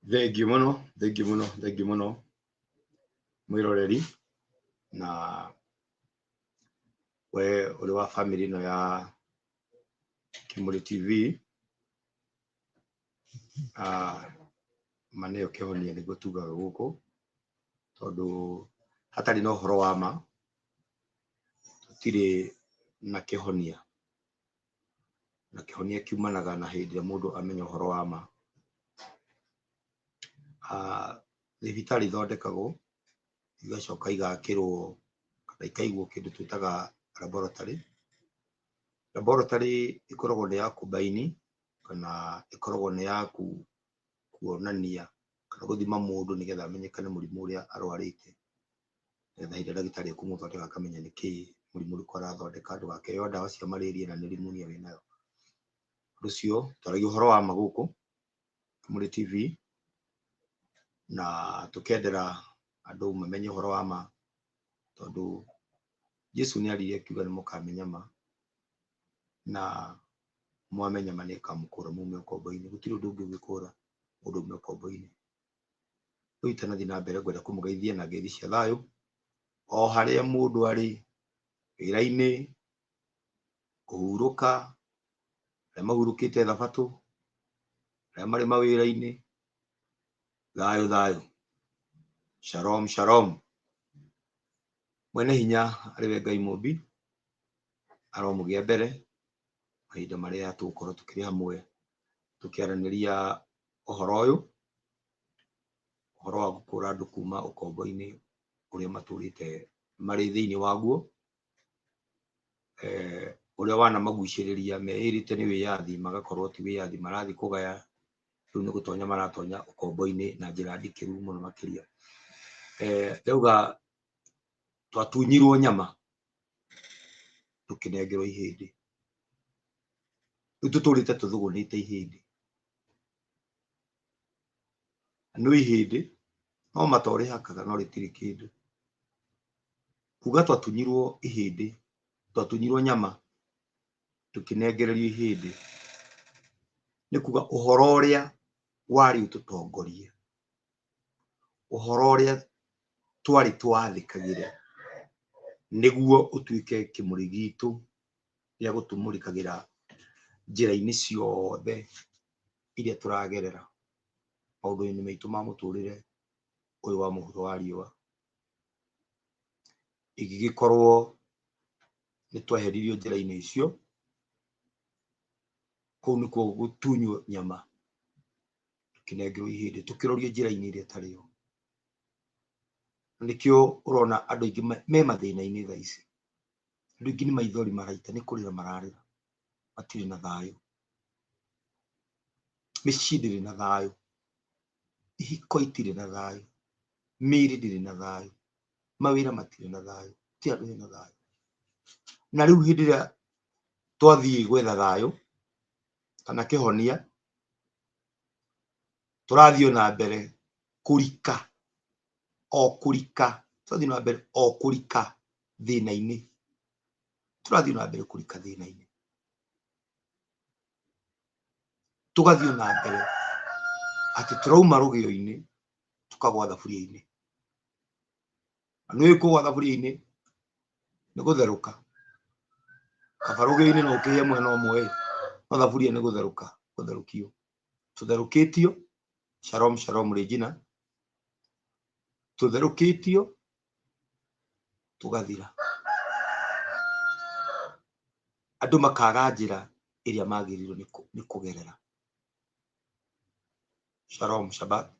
Thengiũ mũno, thengiũ mũno, thengiũ mũno mwĩroreri na we ũrĩ wa bamĩrĩ ĩno ya Kĩmũrĩ TV. Ma nĩyo kĩhonia nĩguo tugaga gũkũ, tondũ hatarĩ na ũhoro wa ma tũtirĩ na kĩhonia, na kĩhonia kiumanaga na hĩndĩ ĩrĩa mũndũ amenya ũhoro wa ma. Thibitarĩ ithondekagwo igacoka igakĩrwo kana ikaigwo kĩndũ twĩtaga laboratory. Laboratory ĩkoragwo nĩ ya kũmbaini kana ĩkoragwo nĩ ya kuonania kana gũthima mũndũ nĩgetha amenyekane mũrimũ ũrĩa arwarĩte, nĩgetha hĩndĩ ĩrĩa ndagĩtarĩ ekũmũthondeka akamenya nĩkĩĩ mũrimũ ũrĩkũ arathondeka, ndũgakĩheo ndawa cia malaria na nĩ pneumonia wĩnayo. Ũndũ ũcio twaragia ũhoro wa ma gũkũ Kĩmũrĩ TV na tũkendera andũ mamenye ũhoro wa ma, tondũ Jesu nĩ aririe akiuga nĩ mũkamenya ma, na mwamenya ma nĩ ĩkamũkũra mume ũkombo-inĩ. Gũtirĩ ũndũ ũngĩ ũngĩkũra mũndũ aume ũkombo-inĩ. Rĩu itanathiĩ na mbere ngwenda kũmũgeithia na ngeithi cia thayũ o harĩa mũndũ arĩ, wĩra-inĩ, kũhurũka, arĩa mahurũkĩte thabatũ, arĩa marĩ mawĩra-inĩ, thayũ thayũ, shalom shalom. Mwene hinya arĩ we Ngai mũmbi aromũgĩa mbere mahinda marĩa tũgũkorwo tũkĩrĩ hamwe tũkĩaranĩria ũhoro ũyũ, ũhoro wa gũkũra andũ kuma ũkombo-inĩ ũrĩa matũrĩte marĩ thĩinĩ waguo, ũrĩa wanamagucĩrĩria meĩrĩte nĩ wĩyathi, magakorwo ti wĩyathi marathiĩ kũgaya, rĩu nĩ gũtonya maratonya ũkombo-inĩ na njĩra ndikĩru mũno makĩria. Ndauga twatunyirwo nyama tũkĩnengerwo ihĩndĩ, rĩu tũtũrĩte tũthũgũnĩte ihĩndĩ, no ihĩndĩ no mata ũrĩhakaga no rĩtirĩ kĩndũ. Kuga twatunyirwo ihĩndĩ, twatunyirwo nyama tũkĩnengererio ihĩndĩ, nĩ kuga ũhoro ũrĩa warĩ ũtũtongorie, ũhoro ũrĩa twarĩ twathĩkagĩre nĩguo ũtuĩke kĩmũrĩ gitũ gĩa gũtũmũrĩkagĩra njĩra-inĩ ciothe iria tũragerera maũndũ-inĩ maitũ ma mũtũrĩre ũyũ wa mũhuro wa riũa. Ĩngĩgĩkorwo nĩ tweheririo njĩra-inĩ icio, kũu nĩkuo gũtunywo nyama tũkĩnengerwo ihĩndĩ, tũkĩrorio njĩra-inĩ ĩrĩa ĩtarĩ yo. Nĩkĩo ũrona andũ aingĩ me mathĩna-inĩ thaa ici, andũ aingĩ nĩ maithori maraita, nĩ kũrĩra mararĩra, matirĩ na thayũ, mĩciĩ ndĩrĩ na thayũ, ihiko itirĩ na thayũ, mĩĩrĩ ndĩrĩ na thayũ, mawĩra matirĩ na thayũ, gũtirĩ handũ hena thayũ. Na rĩu hĩndĩ ĩrĩa twathiĩ gwetha thayũ kana kĩhonia, tũrathiĩ o na mbere kũrika o kũrika, tũrathiĩ na mbere o kũrika thĩna-inĩ, tũrathiĩ na mbere kũrika thĩna-inĩ, tũgathiĩ na mbere atĩ tũrauma rũgĩo-inĩ tũkagwa thaburia-inĩ. Na nĩũĩ kũgwa thaburia-inĩ nĩ gũtherũka, kaba rũgĩo-inĩ no ũkĩhĩe mwena ũmwe ĩ, no thaburia nĩ gũtherũka, gũtherũkio. Tũtherũkĩtio, shalom shalom Regina, tũtherũkĩtio tũgathira. Andũ makaga njĩra ĩrĩa magĩrĩirwo nĩ kũgerera. Shalom Shabbat.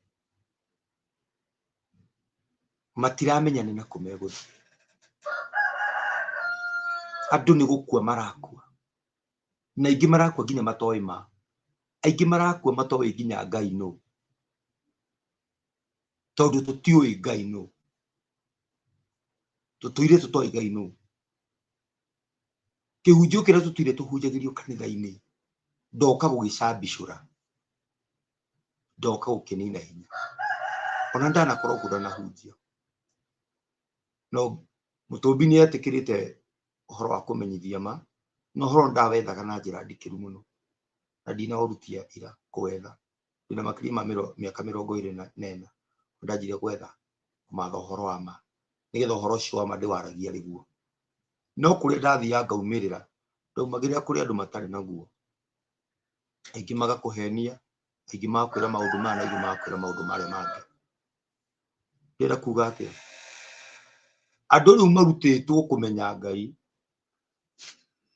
Matiramenya nĩ nakũ megũthiĩ. Andũ nĩ gũkua marakua, na aingĩ marakua nginya matoĩ ma, aingĩ marakua matoĩ nginya Ngai nũ, tondũ tũtiũĩ Ngai nũ, tũtũire tũtoĩ Ngai nũ. Kĩhunjio kĩrĩa tũtũire tũhunjagĩrio kanitha-inĩ ndoka gũgĩcambicũra, ndoka gũkĩnina hinya. Ona ndanakorwo kuo ndanahunjia, no mũtũmbi nĩ etĩkĩrĩte ũhoro wa kũmenyithia ma, na ũhoro ndawethaga na njĩra ndikĩru mũno, na ndinaũrutia ira kũwetha. Ndĩna makĩria ma mĩaka 24 ndanjirie gwetha kũmatha ũhoro wa ma nĩgetha ũhoro ũcio wa ma ndĩwaragia rĩguo. No kũrĩa ndathiaga ngaumĩrĩra, ndaumagĩrĩra kũrĩ andũ matarĩ naguo. Aingĩ magakũhenia, aingĩ magakwĩra maũndũ maya na aingĩ magakwĩra maũndũ marĩa mangĩ. Ndĩrenda kuga atĩa? Andũ rĩu marutĩtwo kũmenya Ngai,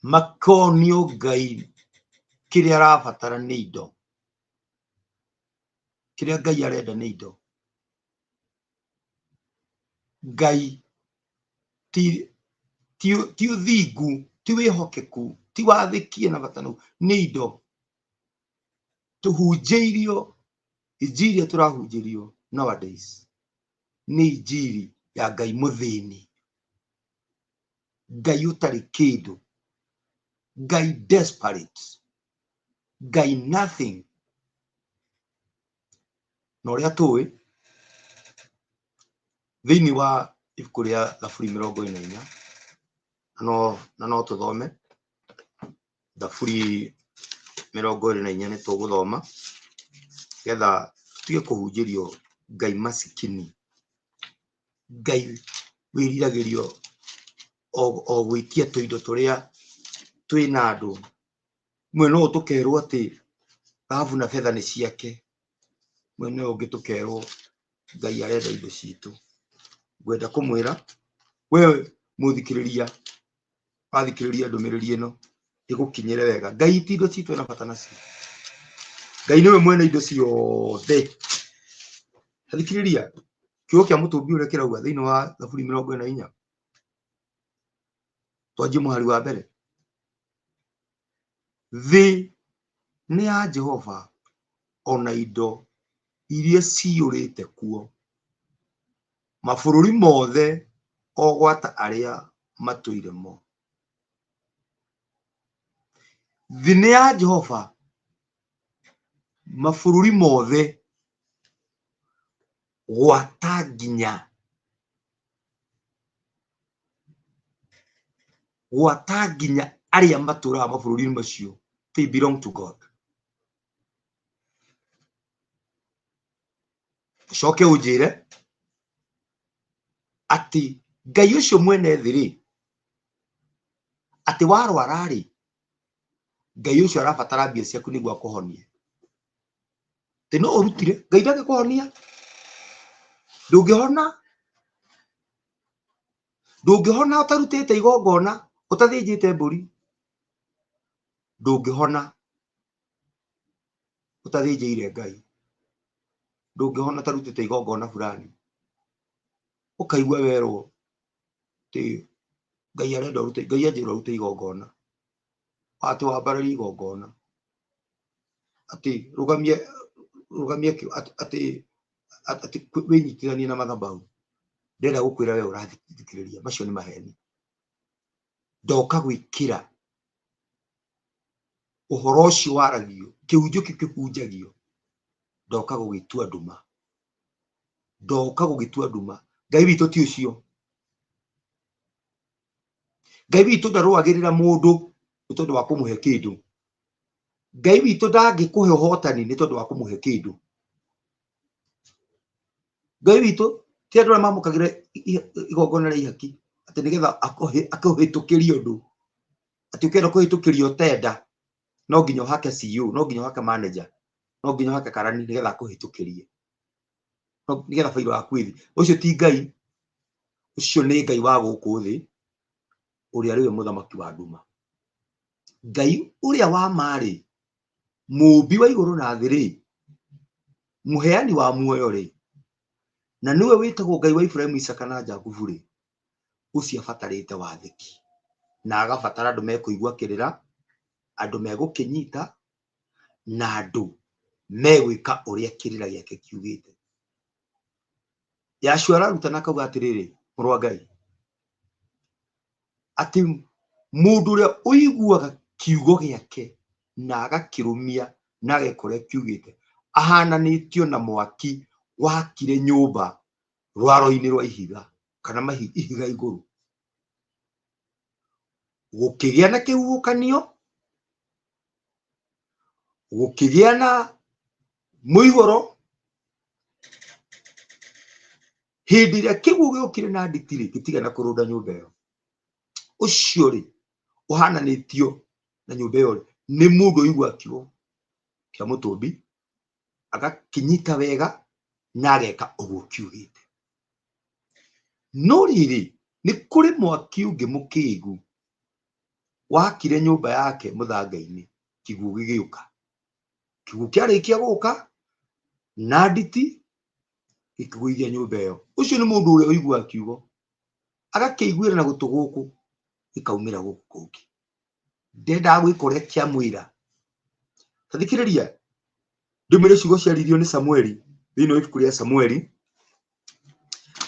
makonio Ngai kĩrĩa arabatara nĩ indo, kĩrĩa Ngai arenda nĩ indo. Ngai ti ũthingu, ti wĩhokeku, ti wathĩki na bata naguo, nĩ indo. Tũhunjĩirio injiri ĩrĩa tũrahunjĩrio nowadays nĩ injiri ya Ngai mũthĩni, Ngai ũtarĩ kĩndũ, Ngai desperate, Ngai nothing. Na ũrĩa tũĩ thĩinĩ wa ibuku rĩa Thaburi 44, na no tũthome Thaburi 24, nĩ tũgũthoma getha tũtige kũhunjĩrio Ngai masikini, Ngai wĩriragĩrio o gwĩtia tũindo tũrĩa twĩna andũ. Mwena ũyũ tũkerwo atĩ thahabu na betha nĩ ciake, mwena ũyũ ũngĩ tũkerwo Ngai arenda indo citũ. Ngwenda kũmwĩra we mũthikĩrĩria wathikĩrĩria ndũmĩrĩri ĩno ĩgũkinyĩre wega. Ngai ti indo citũ ena bata nacio. Ngai nĩwe mwene indo ciothe. Thikĩrĩria kiugo kĩa mũtũmbi ũrĩa kĩrauga thĩinĩ wa Thaburi 44, twanjie mũhari wa mbere. Thĩ nĩ ya Jehova ona indo iria ciyũrĩte kuo, mabũrũri mothe o gwata arĩa matũire mo. Thĩ nĩ ya Jehova, mabũrũri mothe gwata nginya gwata nginya arĩa matũraga mabũrũri-inĩ macio, they belong to God. Ũcoke ũnjĩre atĩ Ngai ũcio mwene thĩ rĩ, atĩ warwara rĩ, Ngai ũcio arabatara mbia ciaku nĩguo akũhonie. Atĩ no ũrutire, Ngai ndangĩkũhonia, ndũngĩhona, ndũngĩhona ũtarutĩte igongona, ũtathĩnjĩte mbũri, ndũngĩhona ũtathĩnjĩire Ngai, ndũngĩhona ũtarutĩte igongona fulani. Ũkaigua werwo atĩ Ngai arenda ũrute, Ngai anjĩra ũrute igongona, atĩ wambararie igongona, atĩ rũgamia, rũgamia atĩ, atĩ wĩnyitithanie na madhabahu. Ndĩrenda gũkwĩra we ũrathikĩrĩria, macio nĩ maheni. Ndoka gwĩkĩra ũhoro ũcio waragio, kĩhunjio kĩu kĩhunjagio, ndoka gũgĩtua nduma, ndoka gũgĩtua nduma. Ngai witũ ti ũcio. Ngai witũ ndarũagĩrĩra mũndũ nĩ tondũ wa kũmũhe kĩndũ. Ngai witũ ndangĩkũhe ũhotani nĩ tondũ wa kũmũhe kĩndũ. Ngai witũ ti andũ arĩa mamũkagĩra igongona rĩa ihaki atĩ nĩgetha akũhĩtũkĩrie ũndũ, atĩ ũkĩenda kũhĩtũkĩrio tenda no nginya ũhake CEO, no nginya ũhake manager, no nginya ũhake karani nĩgetha akũhĩtũkĩrie, nĩgetha bairo yaku ĩthiĩ. Ũcio ti Ngai, ũcio nĩ Ngai wa gũkũ thĩ ũrĩa arĩ we mũthamaki wa nduma. Ngai ũrĩa wa ma rĩ, mũũmbi wa igũrũ na thĩ rĩ, mũheani wa muoyo rĩ, na nĩwe wĩtagwo Ngai wa Iburahĩmu, Isaka na Jakubu rĩ, ũcio abatarĩte wathĩki na agabatara andũ mekũigua kĩrĩra, andũ megũkĩnyita na andũ megwĩka ũrĩa kĩrĩra gĩake kiugĩte. Yahshua ararutana akauga atĩrĩrĩ, mũrũ wa Ngai, atĩ mũndũ ũrĩa ũiguaga kiugo gĩake na agakĩrũmia na ageka ũrĩa kiugĩte, ahananĩtio na mwaki wakire nyũmba rwaro-inĩ rwa ihiga kana ihiga igũrũ. Gũkĩgĩa na kĩhuhũkanio, gũkĩgĩa na Mũihũro hĩndĩ ĩrĩa kĩguũ gĩokire na nditi-rĩ, gĩtigana kũrũnda nyũmba ĩyo. Ũcio rĩ, ũhananĩtio na nyũmba ĩyo rĩ, nĩ mũndũ ũigua kiugo kĩa mũtũmbi, agakĩnyita wega na ageka ũguo kiugĩte. No rĩrĩ, nĩ kũrĩ mwaki ũngĩ mũkĩgu wakire nyũmba yake mũthanga-inĩ, kĩguũ gĩgĩũka. Kĩguũ kĩarĩkia gũka na nditi gĩkĩgũithia nyũmba ĩyo. Ũcio nĩ mũndũ ũrĩa ũiguaga kiugo, agakĩiguĩra na gũtũ gũkũ, gĩkaumĩra gũkũ kũngĩ. Ndendaga gwĩka ũrĩa kĩamwĩra. Ta thikĩrĩria, ndũmĩre ciugo ciaririo nĩ Samueli thĩinĩ wa ibuku rĩa Samueli.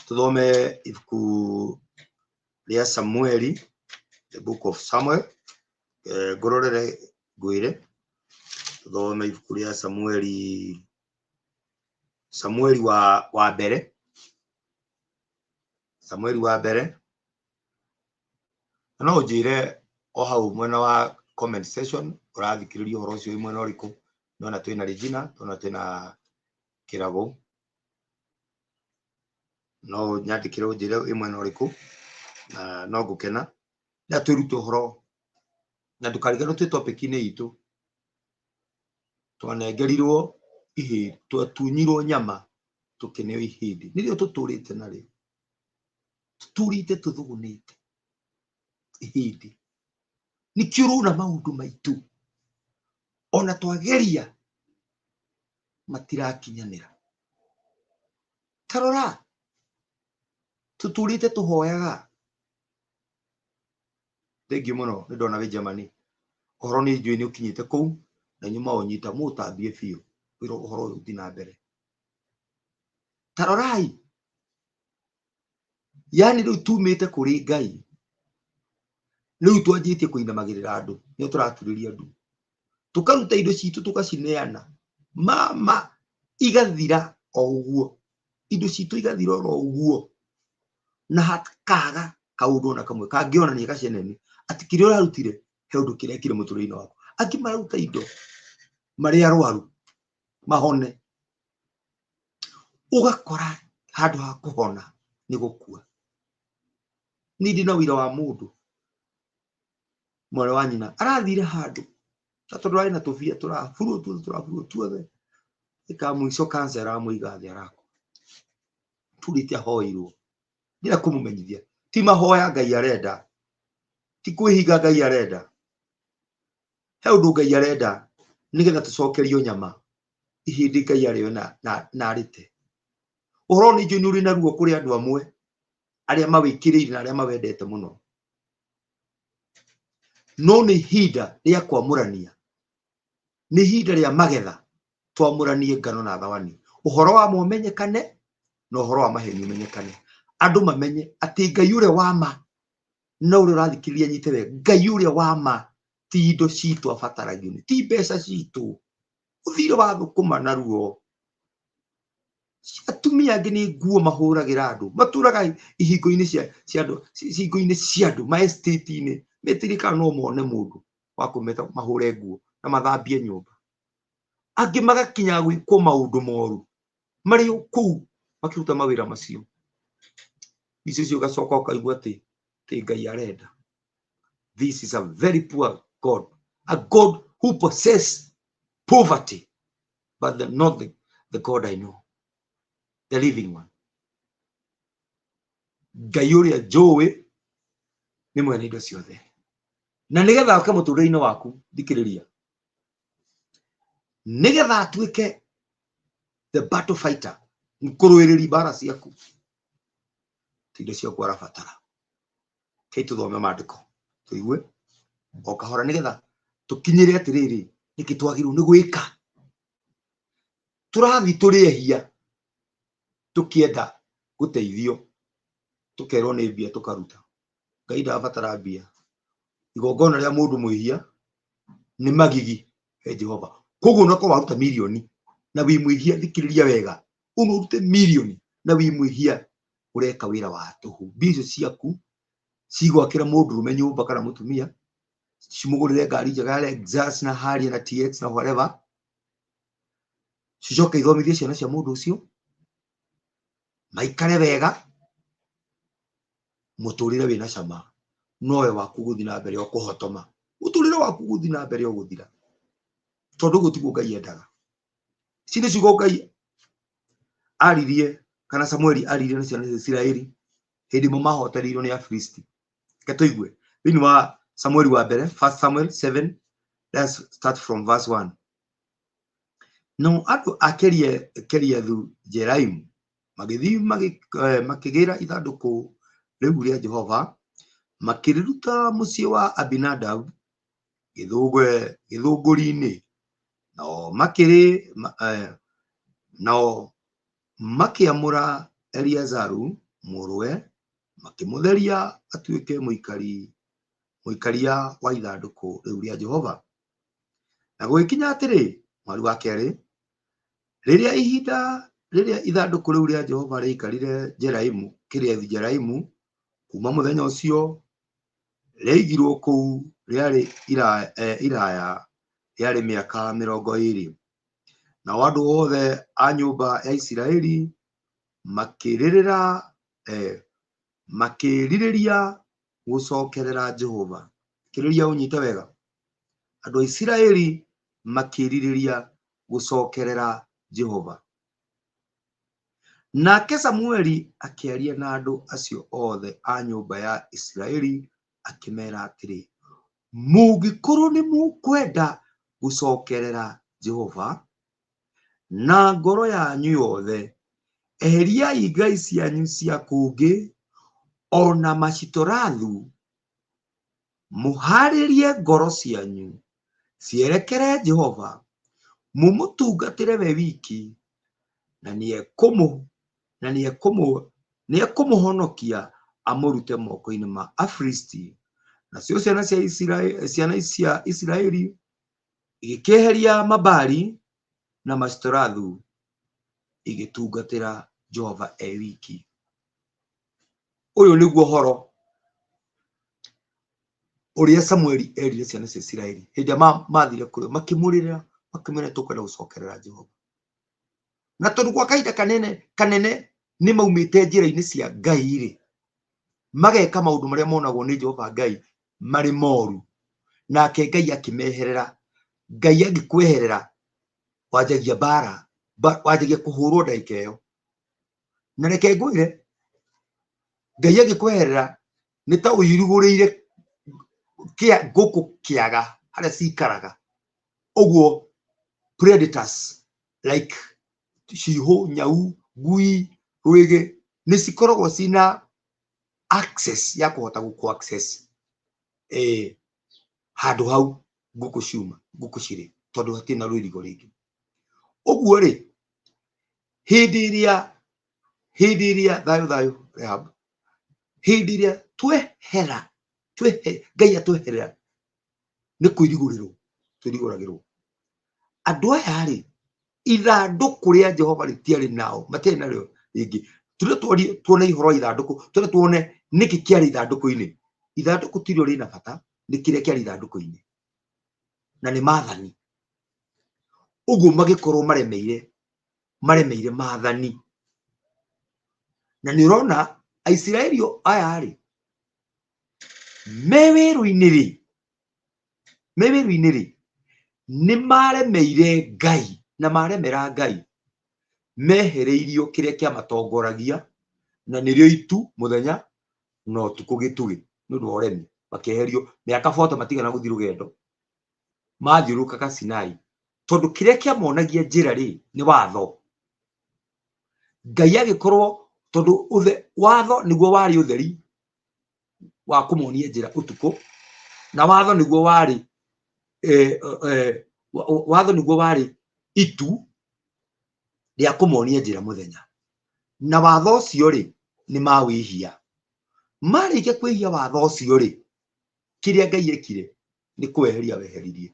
Tũthome ibuku rĩa Samueli, the book of Samuel. Ngũrorere ngwĩre, tũthome ibuku rĩa Samueli, Samueli wa mbere, Samueli wa mbere. Na no ũnjĩre o hau mwena wa comment section ũrathikĩrĩria ũhoro ũcio wĩ mwena ũrĩkũ. Nona twĩna Regina, nona twĩna Kĩragũ, no ũnyandĩkĩre ũnjĩre wĩ mwena ũrĩkũ, na no ngũkena na twĩrute ũhoro, na ndũkariganĩrwo twĩ topic-inĩ itũ. Twanengerirwo ihĩndĩ, twatunyirwo nyama tũkĩneo ihĩndĩ, nĩrĩo tũtũrĩte narĩo, tũtũrĩte tũthũgũnĩte ihĩndĩ. Nĩkĩo ũrona maũndũ maitũ ona twageria matirakinyanĩra. Ta rora, tũtũrĩte tũhoyaga. Thengiũ mũno, nĩ ndona wĩ Germany. Ũhoro nĩ njũĩ nĩ ũkinyĩte kũu, na inyuĩ maũnyita mũũtambie biũ, wĩra ũhoro ũyũ ũthiĩ na mbere. Ta rorai, yani rĩu tumĩte kũrĩ Ngai, rĩu twanjĩtie kũinamagĩrĩra andũ, nĩo tũraturĩria andũ, tũkaruta indo citũ tũkacineana, mama igathira o ũguo, indo citũ igathira oro ũguo, na hakaga kaũndũ ona kamwe kangĩonania gaceneni atĩ kĩrĩa ũrarutire he ũndũ kĩrekire mũtũrĩre-inĩ waku. Angĩ mararuta indo marĩ arwaru mahone, ũgakora handũ ha kũhona nĩ gũkua. Niĩ ndĩ na ũira wa mũndũ mwarĩ wa nyina arathire handũ na tondũ arĩ na tũbia tũraburwo tuothe tũraburwo tuothe, ĩka mũico cancer ĩramũiga thĩ arakua. Turĩte ahoeirwo, ndĩrenda kũmũmenyithia ti mahoya Ngai arenda, ti kwĩhinga Ngai arenda, he ũndũ Ngai arenda nĩgetha tũcokerio nyama ihĩndĩ Ngai arĩoe na arĩte. Ũhoro nĩ njũĩ nĩ ũrĩ na ruo kũrĩ andũ amwe arĩa mawĩkĩrĩire na arĩa mawendete mũno, no nĩ ihinda rĩa kwamũrania, nĩ ihinda rĩa magetha, twamũranie ngano na thawani, ũhoro wa ma ũmenyekane na ũhoro wa maheni ũmenyekane, andũ mamenye atĩ Ngai ũrĩa wa ma na ũrĩa ũrathikĩrĩria nyite wega, Ngai ũrĩa wa ma ti indo citũ abataragio, ti mbeca citũ, ũthire wa thũkũma na ruo. Atumia angĩ nĩ nguo mahũragĩra andũ, matũraga ihingo-inĩ cia andũ, ihingo-inĩ cia andũ, ma estate-inĩ, metirĩ kana no mone mũndũ wa kũmeta mahũre nguo na mathambie nyũmba. Angĩ magakinya gwĩkwo maũndũ moru marĩ o kũu makĩruta mawĩra macio. Icio cio ũgacoka ũkaigua atĩ ti Ngai arenda. This is a very poor God, a God who possess poverty, but not the God I know, the living one. Ngai ũrĩa njũĩ nĩ mwene indo ciothe, na nĩgetha oke mũtũrĩre-inĩ waku, thikĩrĩria, nĩgetha atuĩke the battle fighter, kũrũĩrĩri mbara ciaku, ti indo ciaku arabatara. Kei tũthome maandĩko tũigue o kahora, nĩgetha tũkinyĩre atĩrĩrĩ, nĩkĩ twagĩrĩirwo nĩ gwĩka. Tũrathiĩ tũrĩ ehia tũkĩenda gũteithio, tũkerwo nĩ mbia tũkaruta. Ngai ndabatara mbia. Igongona rĩa mũndũ mwĩhia nĩ magigi he Jehova. Koguo onakorwo waruta mirioni na wĩ mwĩhia, thikĩrĩria wega, ũno ũrute mirioni na wĩ mwĩhia, ũreka wĩra wa tũhũ. Mbia icio ciaku cigwakĩra mũndũrũme nyũmba kana mũtumia, cimũgũrĩre ngari njega ya Lexus na Harrier na TX na whatever. Cicoke ithomithie ciana cia mũndũ ũcio, maikare wega, mũtũrĩre wĩna cama, nowe waku gũthiĩ na mbere o kũhotoma. Mũtũrĩre waku gũthiĩ na mbere o gũthira. Tondũ ũguo tiguo Ngai endaga. Ici nĩ ciugo Ngai aririe kana Samueli aririe na ciana cia Isiraeli hĩndĩ ĩmwe mahotanĩirwo nĩ Afilisti. Reke tũigue thĩinĩ wa Samueli wa mbere, First Samuel 7, let's start from verse 1. Nao andũ a Keriathu-Jearimu magĩthiĩ makĩgĩra ithandũkũ rĩu rĩa Jehova, makĩrĩruta mũciĩ wa Abinadabu gĩthũngũri-inĩ, nao makĩrĩ nao makĩamũra Eliazaru mũrũwe, makĩmũtheria atuĩke mũikaria wa ithandũkũ rĩu rĩa Jehova. Na gũgĩkinya atĩrĩ, mweri wa kerĩ, rĩrĩa ihinda rĩrĩa ithandũkũ rĩu rĩa Jehova rĩaikarire Jearaimu, Kiriathu-Jearaimu, kuma mũthenya ũcio rĩaigirwo kũu rĩarĩ iraya rĩarĩ mĩaka mĩrongo ĩĩrĩ. Nao andũ othe a nyũmba ya Isiraeli makĩrĩrĩra makĩrirĩria gũcokerera Jehova. Kĩrĩria ũnyite wega. Andũ a Isiraeli makĩrirĩria gũcokerera Jehova. Nake Samueli akĩaria na andũ acio othe a nyũmba ya Isiraeli akĩmera atĩrĩ, mũngĩkorwo nĩ mũkwenda gũcokerera Jehova na ngoro yanyu yothe, eheriai ngai cianyu cia kũngĩ o na Mashitorathu, mũhaarĩrie ngoro cianyu cierekere Jehova, mũmũtungatĩre we wiki, na nĩekũmũhonokia amũrute moko-inĩ ma Afilisti. Nacio ciana cia Isiraeli, ciana cia Isiraeli igĩkĩeheria Mabali na Mashitorathu, igĩtungatĩra Jehova e wiki. Ũyũ nĩguo ũhoro ũrĩa Samueli erire ciana cia Isiraeli hĩndĩ ĩrĩa mathire kũrĩ o, makĩmũrĩrĩra, makĩmwĩra tũkwenda gũcokerera Jehova. Na tondũ gwa kahinda kanene kanene nĩ maumĩte njĩra-inĩ cia Ngai rĩ, mageka maũndũ marĩa monagwo nĩ Jehova Ngai marĩ moru, nake Ngai akĩmeherera. Ngai angĩkweherera wanjagia mbara, wanjagia kũhũrwo ndagĩka ĩyo. Na reke ngwĩre, Ngai angĩkweherera nĩ ta ũirugũrĩire kĩa ngũkũ kĩaga harĩa cikaraga. Ũguo predators like cihũ, nyau, ngui, rwĩgĩ nĩ cikoragwo ciĩna access ya kũhota gũkũ access handũ hau ngũkũ ciuma, ngũkũ cirĩ, tondũ hatirĩ na rũirigo rĩngĩ. Ũguo rĩ, hĩndĩ ĩrĩa, hĩndĩ ĩrĩa, thayũ thayũ Rehab, hĩndĩ ĩrĩa twehera, twehe, Ngai atweherera nĩ kwĩrigũrĩrwo twĩrigũragĩrwo. Andũ aya rĩ, ithandũkũ rĩa Jehova rĩtiarĩ nao, matiarĩ narĩo rĩngĩ. Tũrĩa tworie tuone ihoro wa ithandũkũ, tũrĩa tuone nĩkĩ kĩarĩ ithandũkũ-inĩ. Ithandũkũ tirĩo rĩna bata, nĩ kĩrĩa kĩarĩ ithandũkũ-inĩ, na nĩ maathani. Ũguo magĩkorwo maremeire, maremeire maathani. Na nĩ ũrona Aisiraeli aya rĩ, me werũ-inĩ rĩ, me werũ-inĩ rĩ, nĩ maremeire Ngai, na maremera Ngai mehereirio kĩrĩa kĩamatongoragia, na nĩrĩo itu mũthenya na ũtukũ gĩtugĩ, nĩ ũndũ wa ũremi makĩeherio mĩaka 40 matigana gũthiĩ rũgendo, mathiũrũrũkaga Sinai, tondũ kĩrĩa kĩamonagia njĩra rĩ nĩ watho. Ngai agĩkorwo, tondũ watho nĩguo warĩ ũtheri wa kũmonia njĩra ũtukũ, na watho nĩguo warĩ, watho nĩguo warĩ itu rĩa kũmonia njĩra mũthenya. Na watho ũcio rĩ, nĩ mawĩhia. Marĩkia kwĩhia watho ũcio rĩ, kĩrĩa Ngai ekire nĩ kweheria weheririe,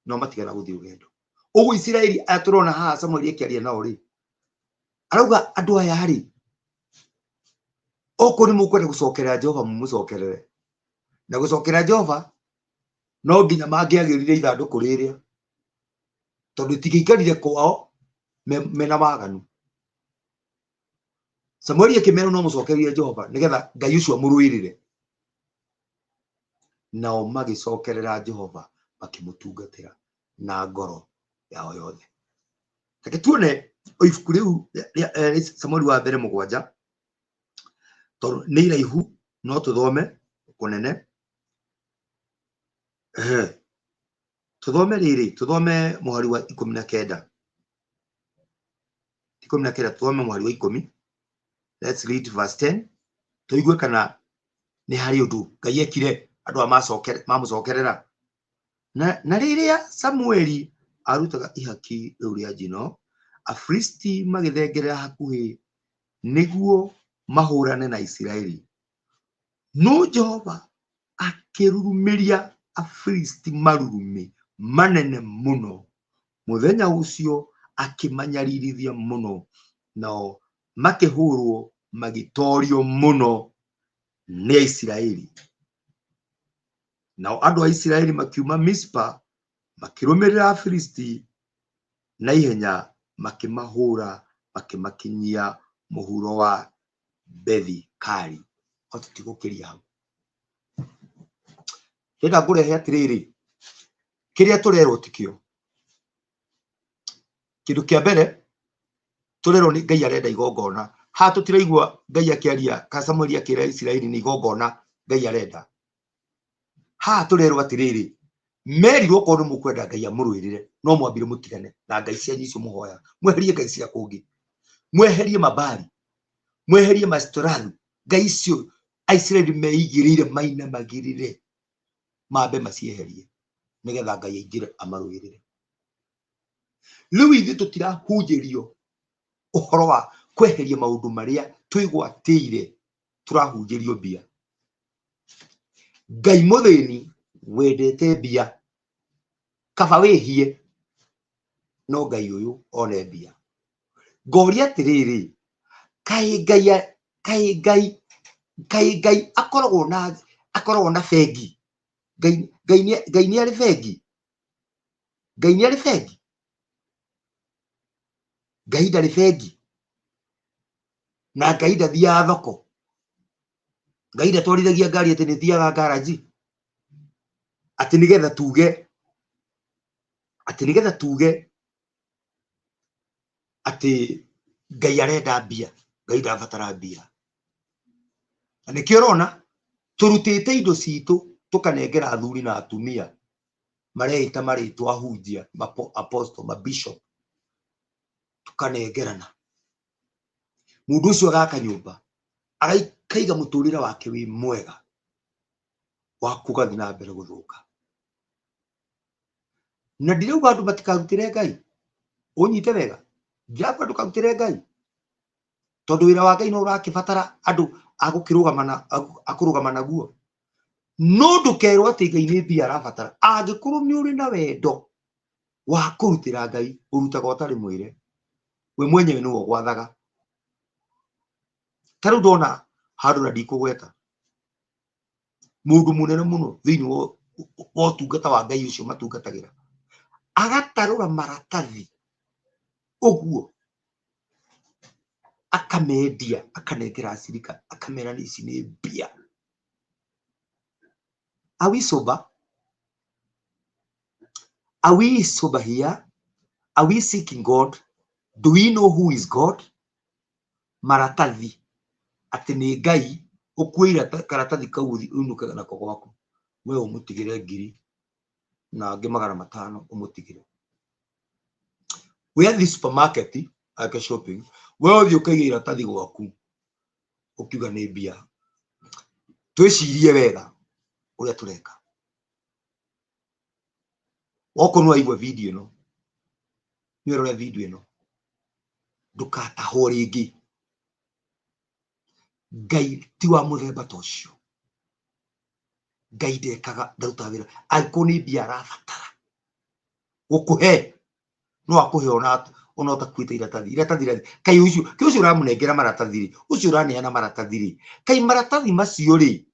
no matigana gũthiĩ rũgendo. Ũguo Isiraeli aya tũrona haha Samueli akĩaria nao rĩ, arauga andũ aya rĩ, okorwo nĩ mũkwenda gũcokerera Jehova mũmũcokerere. Na gũcokerera Jehova no nginya mangĩagĩrire ithandũkũ rĩrĩa, tondũ itingĩaikarire kwao Mena waganu. Samueli akĩmera no mũcokerie Jehova nĩgetha Ngai ũcio amũrũĩrĩre. Nao magĩcokerera Jehova makĩmũtungatĩra na ngoro yao yothe. Reke tuone o ibuku rĩu rĩa Samueli wa mbere 7, tondũ nĩ iraihu no tũthome kũnene. Tũthome rĩrĩ, tũthome mũhari wa 19. 19, tũthome mũhari wa 10. Let's read verse 10. Tũigue kana nĩ harĩ ũndũ Ngai ekire andũ aya mamũcokerera. Na rĩrĩa Samueli arutaga ihaki rĩu rĩa njino, Afilisti magĩthengerera hakuhĩ nĩguo mahũrane na Isiraeli. No Jehova akĩrurumĩria Afilisti marurumĩ manene mũno. Mũthenya ũcio akĩmanyaririthia mũno, nao makĩhũrwo magĩtorio mũno nĩ Aisiraeli. Nao andũ a Isiraeli makiuma Mispa makĩrũmĩrĩra Afilisti na ihenya, makĩmahũra makĩmakinyia mũhuro wa Bethi-Kari. O tũtigũkĩria hau. Ndĩrenda ngũrehe atĩrĩrĩ, kĩrĩa tũrerwo tikĩo. Kĩndũ kĩa mbere tũrerwo nĩ Ngai arenda igongona. Haha tũtiraigua Ngai akĩaria ka Samueli akĩra Isiraeli nĩ igongona Ngai arenda. Haha tũrerwo atĩrĩrĩ, merirwo okorwo nĩ mũkwenda Ngai amũrũĩrĩre, no mwambire mũtigane na ngai cianyu icio mũhoyaga. Mweherie ngai cia kũngĩ, mweherie mabari, mweherie mastorathu, ngai icio Aisiraeli meigĩrĩire mainamagĩrĩre, mambe macieherie nĩgetha Ngai aingĩre amarũĩrĩre. Rĩu ithuĩ tũtirahunjĩrio ũhoro wa kweheria maũndũ marĩa twĩgwatĩire, tũrahunjĩrio mbia. Ngai mũthĩni wendete mbia, kaba wĩhie no Ngai ũyũ one mbia. Ngoria atĩrĩrĩ, kaĩ Ngai kaĩ Ngai kaĩ Ngai akoragwo na bengi? Ngai Ngai Ngai nĩ arĩ bengi? Ngai nĩ arĩ bengi? Ngai ndarĩ bengi, na Ngai ndathiaga thoko. Ngai ndatwarithagia ngari atĩ nĩ thiaga ngaraji, atĩ nĩgetha tuge, atĩ nĩgetha tuge atĩ Ngai arenda mbia. Ngai ndabatara mbia. Na nĩkĩo ũrona tũrutĩte indo citũ tũkanengera athuri na atumia mareĩta marĩtwa ahunjia, apostle, mabishop, tũkanengerana. Mũndũ ũcio agaka nyũmba, agakaiga mũtũrĩre wake wĩ mwega, waku ũgathiĩ na mbere gũthũka. Na ndirauga andũ matikarutĩre Ngai, ũnyite wega, ndirauga ndũkarutĩre Ngai, tondũ wĩra wa Ngai no ũrakĩbatara andũ akũrũgama naguo. No ndũkerwo atĩ Ngai nĩ mbia arabatara. Angĩkorwo nĩ ũrĩ na wendo wa kũrutĩra Ngai, ũrutaga ũtarĩ mwĩre, we mwenyewe nĩwe ũgwathaga. Ta rĩu ndona handũ na ndikũgweta, mũndũ mũnene mũno thĩinĩ wa ũtungata wa Ngai ũcio matungatagĩra, agatarũra maratathi ũguo, akamendia, akanengera acirika, akamera nĩ ici nĩ mbia. Are we sober? Are we sober here? Are we seeking God? Do we know who is God? Maratathi atĩ nĩ Ngai ũkuĩire karatathi kau ũthiĩ ũinũke nako gwaku, we ũmũtigĩre ngiri na angĩ 500 ũmũtigĩre. We athiĩ supermarket ake shopping, we ũthiĩ ũkaige iratathi gwaku ũkiuga nĩ mbia. Twĩcirie wega ũrĩa tũreka. Okorwo nĩ waigua video ĩno, nĩ ũrore video ĩno, ndũkatahwo rĩngĩ. Ngai ti wa mũthemba ta ũcio. Ngai ndekaga, ndarutaga wĩra. Angĩkorwo nĩ mbia arabatara gũkũhe, no akũhe ona ũtakuĩte iratathi. Iratathi rĩ, kaĩ ũcio, kaĩ ũcio ũramũnengera maratathi rĩ, ũcio ũraneana maratathi rĩ, kaĩ maratathi macio rĩ,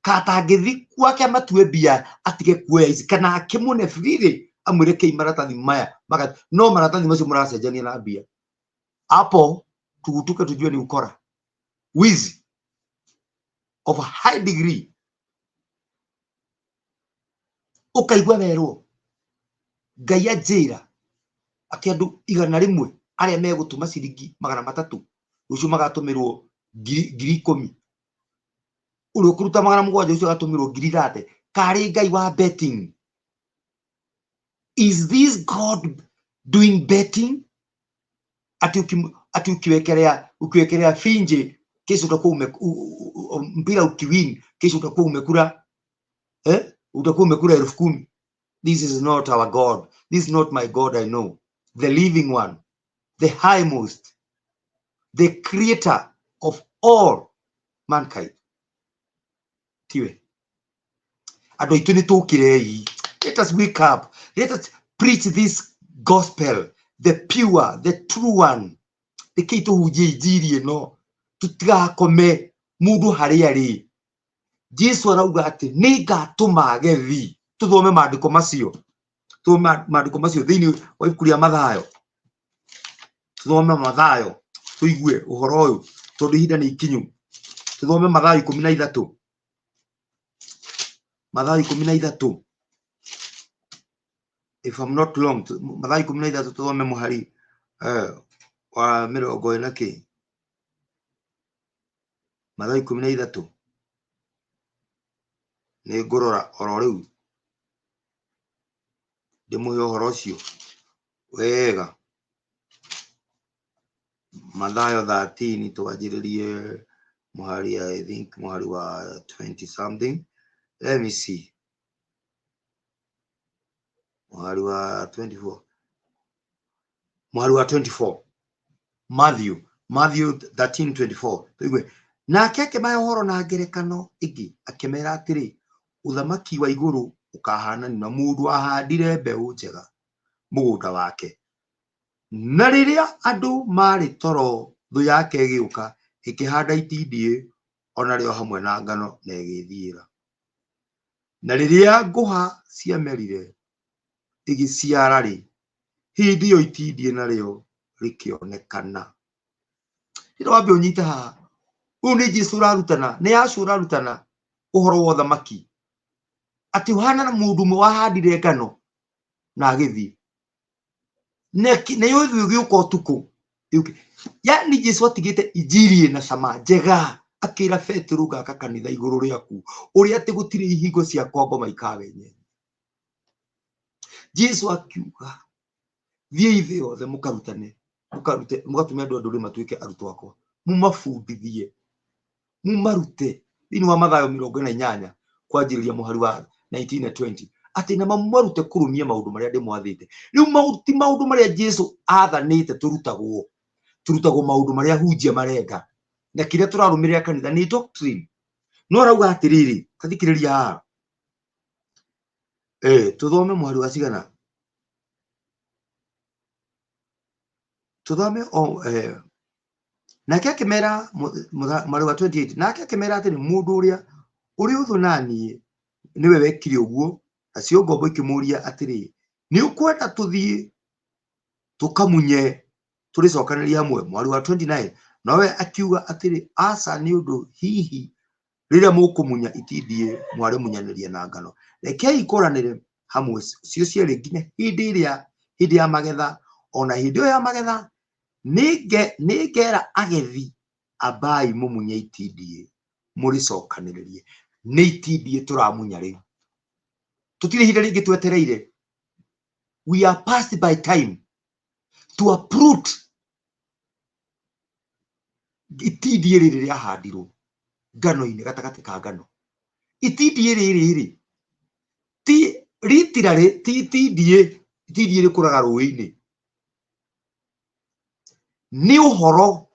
katangĩthi gwake amatue mbia atige kuoya ici, kana akĩmũne free rĩ, Amwĩre kei maratathi maya maka, no maratathi macio mũracenjania na mbia. Hapo tugutuke tujue ni ukora, wizi of a high degree. Ũkaigua werwo Ngai anjĩra atĩ andũ 100 arĩa megũtũma ciringi 300 rũciũ magatũmĩrwo 10,000, ũrĩa ũkũruta 700 ũcio agatũmĩrwo 30,000. Karĩ Ngai wa betting? Is this God doing betting? Ati ukiwekelea finje kesho utakuwa mpira ukiwin kesho utakuwa umekula, eh? Utakuwa umekula 10,000. This is not our God. This is not my God. I know the living one, the highmost, the creator of all mankind. Tiwe andũ aitũ nĩ tũkĩrei. Let us wake up, let us preach this gospel, the pure, the true one. Rekei tũhunjie injiri ĩno, tũtigakome mũndũ harĩa arĩ. Jesu arauga atĩ nĩ ngatũma agethi. Tũthome maandĩko macio, tũthome maandĩko macio thĩinĩ wa ibuku rĩa Mathayo. Tũthome Mathayo tũigue ũhoro ũyũ, tondũ ihinda nĩ ikinyu. Tũthome Mathayo 13, Mathayo 13, if I'm not wrong. Mathayo 13, tũthome mũhari wa 40 kĩ. Mathayo 13, nĩ ngũrora oro rĩu ndĩmũhe ũhoro ũcio wega. Mathayo 13, twanjĩrĩrie mũhari, I think mũhari wa 20 something. Let me see, mũhari wa 24, mũhari wa 24. Matthew 13:24, tũigue. Nake akĩmahe ũhoro na ngerekano ĩngĩ, akĩmera atĩrĩ, ũthamaki wa igũrũ ũkahananio na mũndũ ahandire mbeũ njega mũgũnda wake. Na rĩrĩa andũ marĩ toro, thũ yake ĩgĩũka ĩkĩhanda itindiĩ onarĩo hamwe na ngano na ĩgĩthiĩra. Na rĩrĩa ngũha ciamerire ĩgĩciara-rĩ, hĩndĩ ĩyo itindiĩ narĩo rĩkĩonekana. Rĩrĩa wambe ũnyite haha, ũyũ nĩ Jesu ũrarutana, nĩ Yahshua ũrarutana ũhoro wa ũthamaki, atĩ ũhana na mũndũ ũmwe wahandire ngano na agĩthiĩ, nayo thũ ĩgĩũka ũtukũ. Yani Jesu atigĩte injiri ĩna cama njega, akĩra Petero, ngaka kanitha igũrũ rĩaku ũrĩa atĩ gũtirĩ ihingo cia kwa ngoma ikawenye. Jesu akiuga, thiĩi thĩ yothe mũkarutane, mũkarute, mũgatũme andũ a ndũrĩrĩ matuĩke arutwo akwa, mũmabundithie, mũmarute. Thĩinĩ wa Mathayo 48 kwanjĩrĩria mũhari wa 19 na 20, atĩ na mamarute kũrũmia maũndũ marĩa ndĩmwathĩte. Rĩu ti maũndũ marĩa Jesu athanĩte tũrutagwo, tũrutagwo maũndũ marĩa hunjia marenda, na kĩrĩa tũrarũmĩrĩra kanitha nĩ doctrine. No arauga atĩrĩrĩ, tathikĩrĩria haha, tũthome mũhari wa cigana, tũthome o nake akĩmera mũhari wa 28, nake akĩmera atĩrĩ, mũndũ ũrĩa ũrĩ ũthũ na niĩ nĩwe wekire ũguo. Nacio ngombo ikĩmũũria atĩrĩ, nĩ ũkwenda tũthiĩ tũkamunye tũrĩcokanĩrie hamwe? Mũhari wa 29, nowe akiuga atĩrĩ, aca, nĩ ũndũ hihi rĩrĩa mũkũmunya itindiĩ mwarĩmunyanĩria na ngano. Rekei ikũranĩre hamwe cio cierĩ nginya hĩndĩ ĩrĩa hĩndĩ ya magetha. Ona hĩndĩ ĩyo ya magetha nĩngera agethi, ambai mũmunye itindiĩ mũrĩcokanĩrĩrie. Nĩ itindiĩ tũramunya rĩu, tũtirĩ ihinda rĩngĩ twetereire. We are passed by time to uproot itindiĩ rĩrĩ rĩahandirwo ngano-inĩ, gatagatĩ ka ngano. Itindiĩ rĩrĩ rĩ ti ritirarĩ, ti itindiĩ, itindiĩ rĩkũraga rũĩ-inĩ. Nĩ ũhoro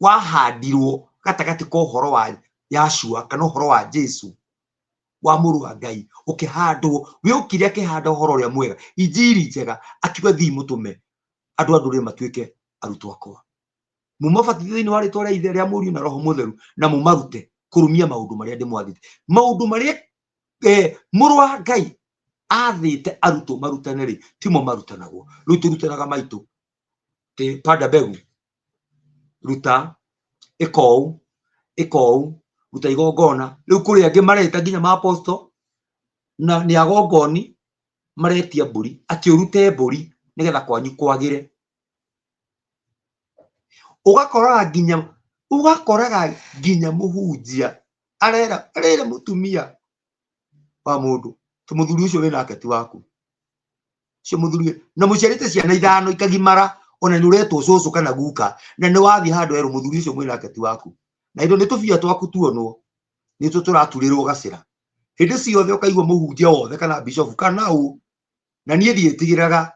wahandirwo gatagatĩ ka ũhoro wa Yahshua kana ũhoro wa Jesu wa mũrũ wa Ngai ũkĩhandwo. We ũkire akĩhanda ũhoro ũrĩa mwega, injiri njega, akiuga thiĩ mũtũme andũ a ndũrĩrĩ matuĩke arutwo akwa, mũmabatithie thĩinĩ wa rĩtwa rĩa Ithe, rĩa Mũriũ na Roho Mũtheru, na mũmarute kũrũmia maũndũ marĩa ndĩmwathĩte. Maũndũ marĩa mũrũ wa Ngai Athĩte arutwo marutane rĩ, timo marutanagwo. Rĩu tũrutanaga maitũ ti panda mbegu, ruta ĩka ũũ, ĩka ũũ, ruta igongona. Rĩu kũrĩ angĩ mareta nginya ma apostle na nĩ agongoni maretia mbũri atĩ ũrute mbũri nĩgetha kwanyu kwagĩre. Ũgakoraga nginya, ũgakoraga nginya mũhunjia arera, arera mũtumia wa mũndũ tũ mũthuri ũcio wĩnake ti waku, ũcio mũthuri na mũciarĩte ciana ithano ikagimara, ona nĩ ũretwo cũcũ kana guka, na nĩ wathiĩ handũ erwo mũthuri ũcio mwĩnake ti waku, na indo nĩ tũbia twaku tuonwo nĩ tũ tũraturĩrwo gacĩra hĩndĩ ciothe. Ũkaigua mũhunjia wothe kana bishofu kana ũ, na niĩ ndiĩtigĩraga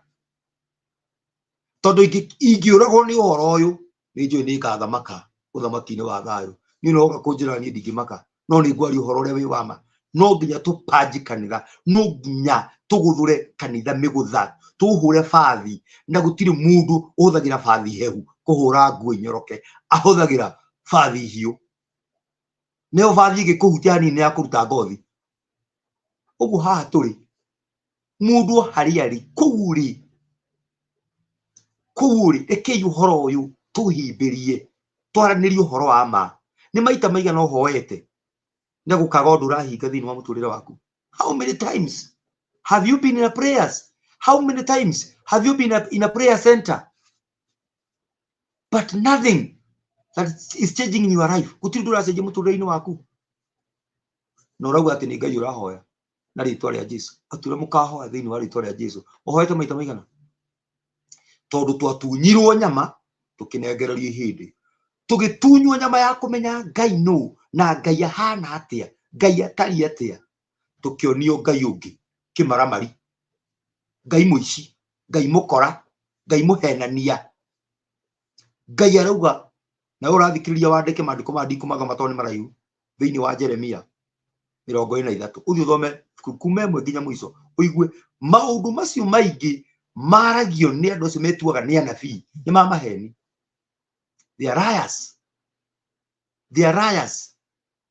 tondũ ingĩũragwo nĩ ũhoro ũyũ nĩ njũĩ nĩ ngathamaka ũthamaki-inĩ wa thayũ. Niĩ no ũka kũnjĩra niĩ ndingĩmaka, no nĩ ngwaria ũhoro ũrĩa wĩ wa ma. No nginya tũpanji kanitha, no nginya tũgũthũre kanitha mĩgũtha, tũhũre bathi, na gũtirĩ mũndũ ũhũthagĩra bathi hehu kũhũra nguo inyoroke, ahũthagĩra bathi hiũ. Nĩyo bathi ĩngĩkũhutia hanini nĩ ya kũruta ngothi. Ũguo haha tũrĩ mũndũ o harĩa arĩ kũu rĩ, kũu rĩ, rekei ũhoro ũyũ tũhimbĩrie, twaranĩrie ũhoro wa ma. Nĩ maita maigana ũhoete na gũkaga ũndũ ũrahinga thĩinĩ wa mũtũrĩre waku? How many times have you been in a prayers? How many times have you been in a prayer center, but nothing that is changing in your life? Gũtirĩ ũndũ ũracenjia mũtũrĩre-inĩ waku, na ũrauga atĩ nĩ Ngai ũrahoya na rĩtwa rĩa Jesu. Atura mũkahoya thĩinĩ wa rĩtwa rĩa Jesu, ũhoete maita maigana? Tondũ twatunyirwo nyama tũkĩnengererio ihĩndĩ, tũgĩtunywo nyama ya kũmenya Ngai nũ na Ngai ahana atĩa, Ngai atariĩ atĩa, tũkĩonio Ngai ũngĩ kĩmaramari, Ngai mũici, Ngai mũkora, Ngai mũhenania. Ngai arauga na ũrathikĩrĩria wandĩke maandĩko maya, ndikũmathoma tondũ nĩ maraihu, thĩinĩ wa Jeremia 43, ũthiĩ ũthome kuma 1 nginya mũico, ũigue maũndũ macio maingĩ maragio nĩ andũ acio metuaga nĩ anabii nĩ ma maheni. They are liars, they are liars.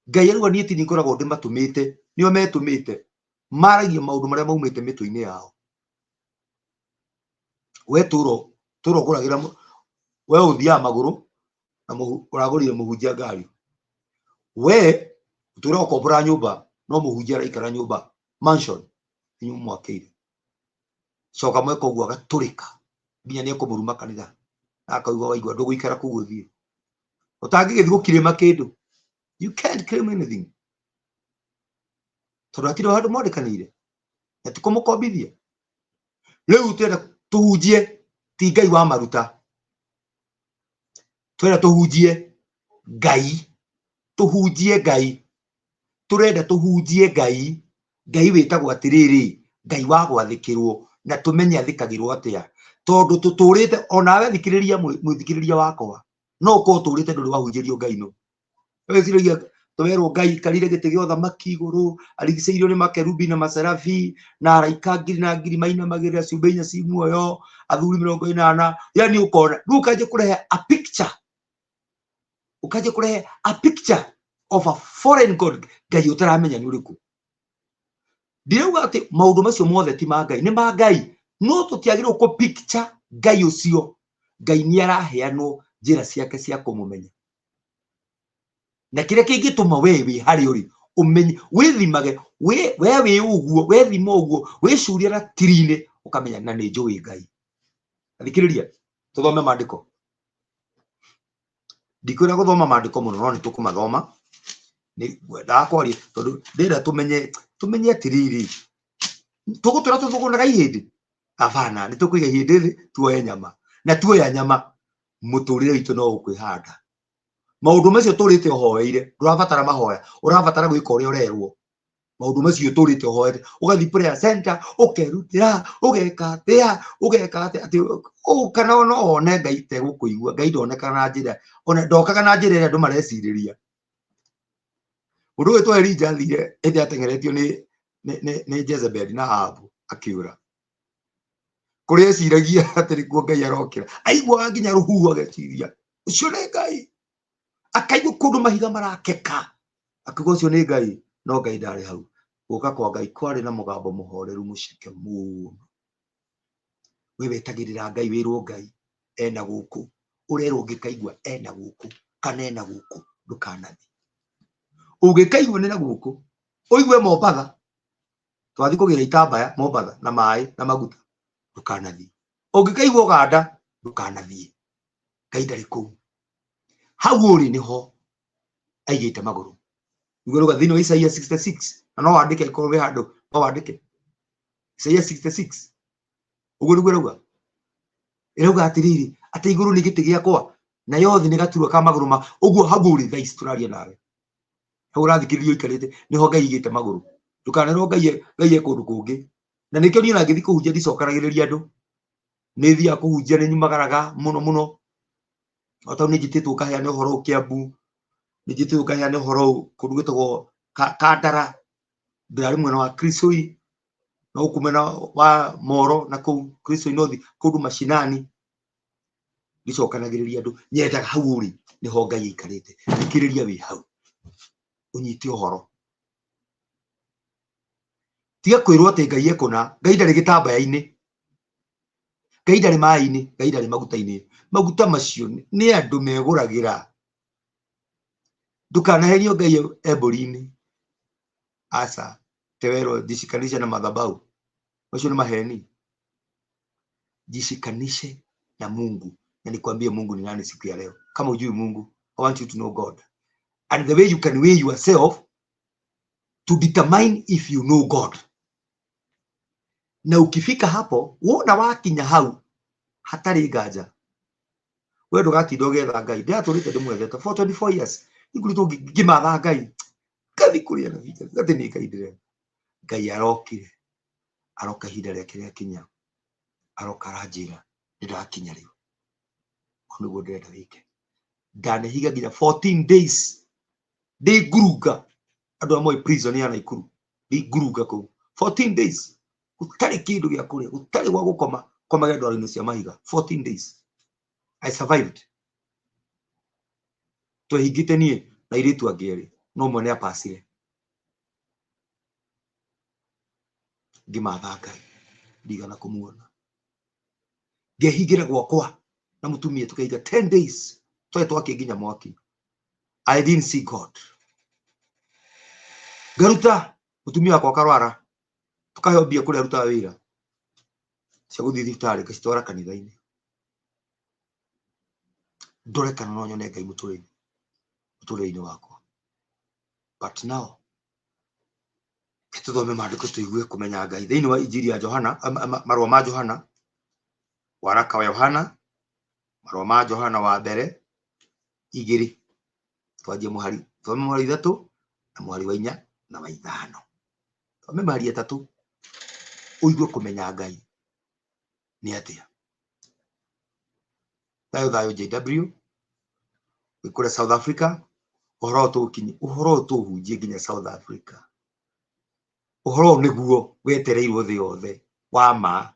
Ngai arauga niĩ ti niĩ ngoragwo ndĩmatũmĩte, nĩo metũmĩte, maragia maũndũ marĩa maumĩte mĩtwe-inĩ yao. We tũro tũro ũgũragĩra, we ũthiaga magũrũ na ũragũrire mũhunjia ngari. We ũtũra ũkombora nyũmba, no mũhunjia araikara nyũmba mansion inyuĩ mwakĩire. Coka mweka ũguo agatũrĩka nginya nĩ ekũmũruma kanitha, na akauga waigua ndũgũikara kũu ũthiĩ ũtangĩgĩthiĩ gũkirĩma kĩndũ. You can't claim anything tondũ hatirĩ handũ mwandĩkanĩire na ti kũmũkombithia. Rĩu twenda tũhunjie ti Ngai wa maruta, twenda tũhunjie Ngai, tũhunjie Ngai, tũrenda tũhunjie Ngai, Ngai wĩtagwo atĩrĩrĩ, Ngai wa gwathĩkĩrwo, na tũmenye athĩkagĩrwo atĩa, tondũ tũtũrĩte onawe thikĩrĩria mwĩthikĩrĩria wakwa, no ũkorwo ũtũrĩte ndũrĩ wahunjĩrio Ngai. No wĩciragia twerwo Ngai ikarire gĩtĩ gĩa ũthamaki igũrũ, arigicĩirio nĩ makerubi na maserabi na araika ngiri na ngiri mainamagĩrĩra, ciũmbe inya ci muoyo, athuri 80. Yani ũkona rĩu ũkanjia kũrehe a picture, ũkanjia kũrehe a picture of a foreign god, Ngai ũtaramenya nĩ ũrĩkũ. Ndirauga atĩ maũndũ macio mothe ti ma Ngai, nĩ ma Ngai, no tũtiagĩrĩirwo kũ picture Ngai ũcio. Ngai nĩ araheanwo njĩra ciake cia kũmũmenya na kĩrĩa kĩngĩtũma we wĩ harĩa ũrĩ ũmenye, wĩthimage we wĩ ũguo, wethima ũguo, wĩcuria ratiri-inĩ, ũkamenya na nĩ njũĩ Ngai. Thikĩrĩria tũthome maandĩko. Ndikwĩra gũthoma maandĩko mũno, no nĩ tũkũmathoma. Nĩ ngwendaga kwaria tondũ ndĩrenda tũmenye, tũmenye atĩrĩrĩ, tũgũtũra tũthũgũnaga ihĩndĩ? Abana, nĩ tũkũiga ihĩndĩ thĩ tuoye nyama, na tuoya nyama mũtũrĩre witũ no ũkwĩhanda. Maũndũ macio tũrĩte ũhoeire, ndũrabatara mahoya, ũrabatara gwĩka ũrĩa ũrerwo. Maũndũ macio tũrĩte ũhoete, ũgathiĩ prayer center, ũkerutĩra, ũgeka atĩa, ũgeka atĩa, atĩ kana no wone Ngai tegũkũigua. Ngai ndonekaga na njĩra, ona ndokaga na njĩra ĩrĩa andũ marecirĩria. Mũndũ ũgwĩtwo Elija athire hĩndĩ ateng'eretio nĩ Jezebeli na Ahabu, akĩũra kũrĩa eciragia atĩ nĩkuo Ngai arokĩra. Aiguaga nginya rũhuho ageciria ũcio nĩ Ngai, akaigua kũndũ mahiga marakeka akiuga ũcio nĩ Ngai, no Ngai ndarĩ hau. Gũka kwa Ngai kwarĩ na mũgambo mũhoreru mũceke mũno. We wetagĩrĩra Ngai wĩrwo Ngai ena gũkũ, ũrerwo ũngĩkaigua ena gũkũ kana ena gũkũ ndũkanathiĩ. Ũngĩkaigua nĩ na gũkũ, ũigue Mombatha, twathiĩ kũgĩra itambaya Mombatha na maĩ na maguta, ndũkanathiĩ. Ũngĩkaigua Ũganda, ndũkanathiĩ. Ngai ndarĩ kũu. Hau ũrĩ nĩho aigĩte magũrũ. Nĩguo rauga thĩinĩ wa Isaia 66, na no wandĩke angĩkorwo wĩ handũ, no wandĩke. Isaia 66, ũguo nĩguo ĩrauga. Ĩrauga atĩrĩrĩ, atĩ igũrũ nĩ gĩtĩ gĩakwa, nayo thĩ nĩ gaturwa ka magũrũ ma, ũguo hau ũrĩ thaa ici tũraria nawe. Hau ũrathikĩrĩria ũikarĩte, nĩho Ngai aigĩte magũrũ. Ndũkanerwo Ngai Ngai e kũndũ kũngĩ. Na nĩkĩo niĩ ona ngĩthiĩ kũhunjia ndicokanagĩrĩria andũ. Nĩ thiaga kũhunjia nĩ nyumagaraga mũno mũno. O ta nĩ njĩtĩtwo ngaheane ũhoro ũyũ Kĩambu, nĩ njĩtĩtwo ngaheane ũhoro ũyũ kũndũ gwĩtagwo Kandara, ndĩrarĩ mwena wa Krisoi, na gũkũ mwena wa Moro na kũu Krisoi North, kũndũ mashinani. Ndicokanagĩrĩria andũ, nyendaga hau ũrĩ nĩho Ngai aikarĩte. Thikĩrĩria wĩ hau, ũnyite ũhoro. Tiga kwĩrwo atĩ Ngai ekũna, Ngai ndarĩ gĩtambaya-inĩ. Ngai ndarĩ maĩ-inĩ, Ngai ndarĩ maguta-inĩ. Maguta macio nĩ andũ megũragĩra. Ndũkanaherio Ngai e mbũri-inĩ. Aca, tewerwo jishikanishe na madhabahu. Macio nĩ maheni. Jishikanishe na Mungu. Na nikwambie Mungu ni nani siku ya leo. Kama hujui Mungu, I want you to know God. And the way you can weigh yourself to determine if you know God. Na ukifika hapo, wona wakinya hau hatarĩ nganja, we ndũgatinda ũgĩetha Ngai. Ndĩratũrĩte ndĩmwethete for 24 years, ikoretwo ngĩmatha Ngai, ngathi kũrĩa na ngathi nĩ Ngai ndĩretha. Ngai arokire, aroka ihinda rĩake rĩakinya, aroka aranjĩra nĩndakinya rĩu, ũũ nĩguo ndĩrenda wĩke. Ndanehiga nginya 14 days ndĩ ngurunga, andũ arĩa moĩ prison ya Naikuru, ndĩ ngurunga kũu 14 days, gũtarĩ kĩndũ gĩa kũrĩa, gũtarĩ gwa gũkoma, komage ndwaro-inĩ cia mahiga 14 days. I survived. Twehingĩte niĩ na airĩtu angĩ erĩ, no ũmwe nĩ apacire. Ngĩmatha Ngai, ndigana kũmuona. Ngehingĩra gwakwa na mũtumia tũkaiga 10 days, twarĩ twakie nginya mwaki. I didn't see God. Ngaruta mũtumia wakwa akarwara, tũkaheo mbia kũrĩa arutaga wĩra cia gũthiĩ thibitarĩ, ngacitwara kanitha-inĩ ndore kana no nyone Ngai mũtũrĩre-inĩ wakwa. But now reke tũthome maandĩko tũigue kũmenya Ngai thĩinĩ wa Injiri ya Johana, marũa ma Johana, waraka wa Yohana, marũa ma Johana wa mbere igĩrĩ, twanjie mũhari, thome mũhari ithatũ na mũhari wa inya na wa ithano. Thome mĩhari ĩtatũ ũigue kũmenya Ngai nĩ atĩa. Thayũ thayũ JW wĩ kũrĩa South Africa, ũhoro ũyũ tũũkinyi, ũhoro ũyũ tũũhunjie nginya South Africa. Ũhoro ũyũ nĩguo wetereirwo thĩ yothe wa ma.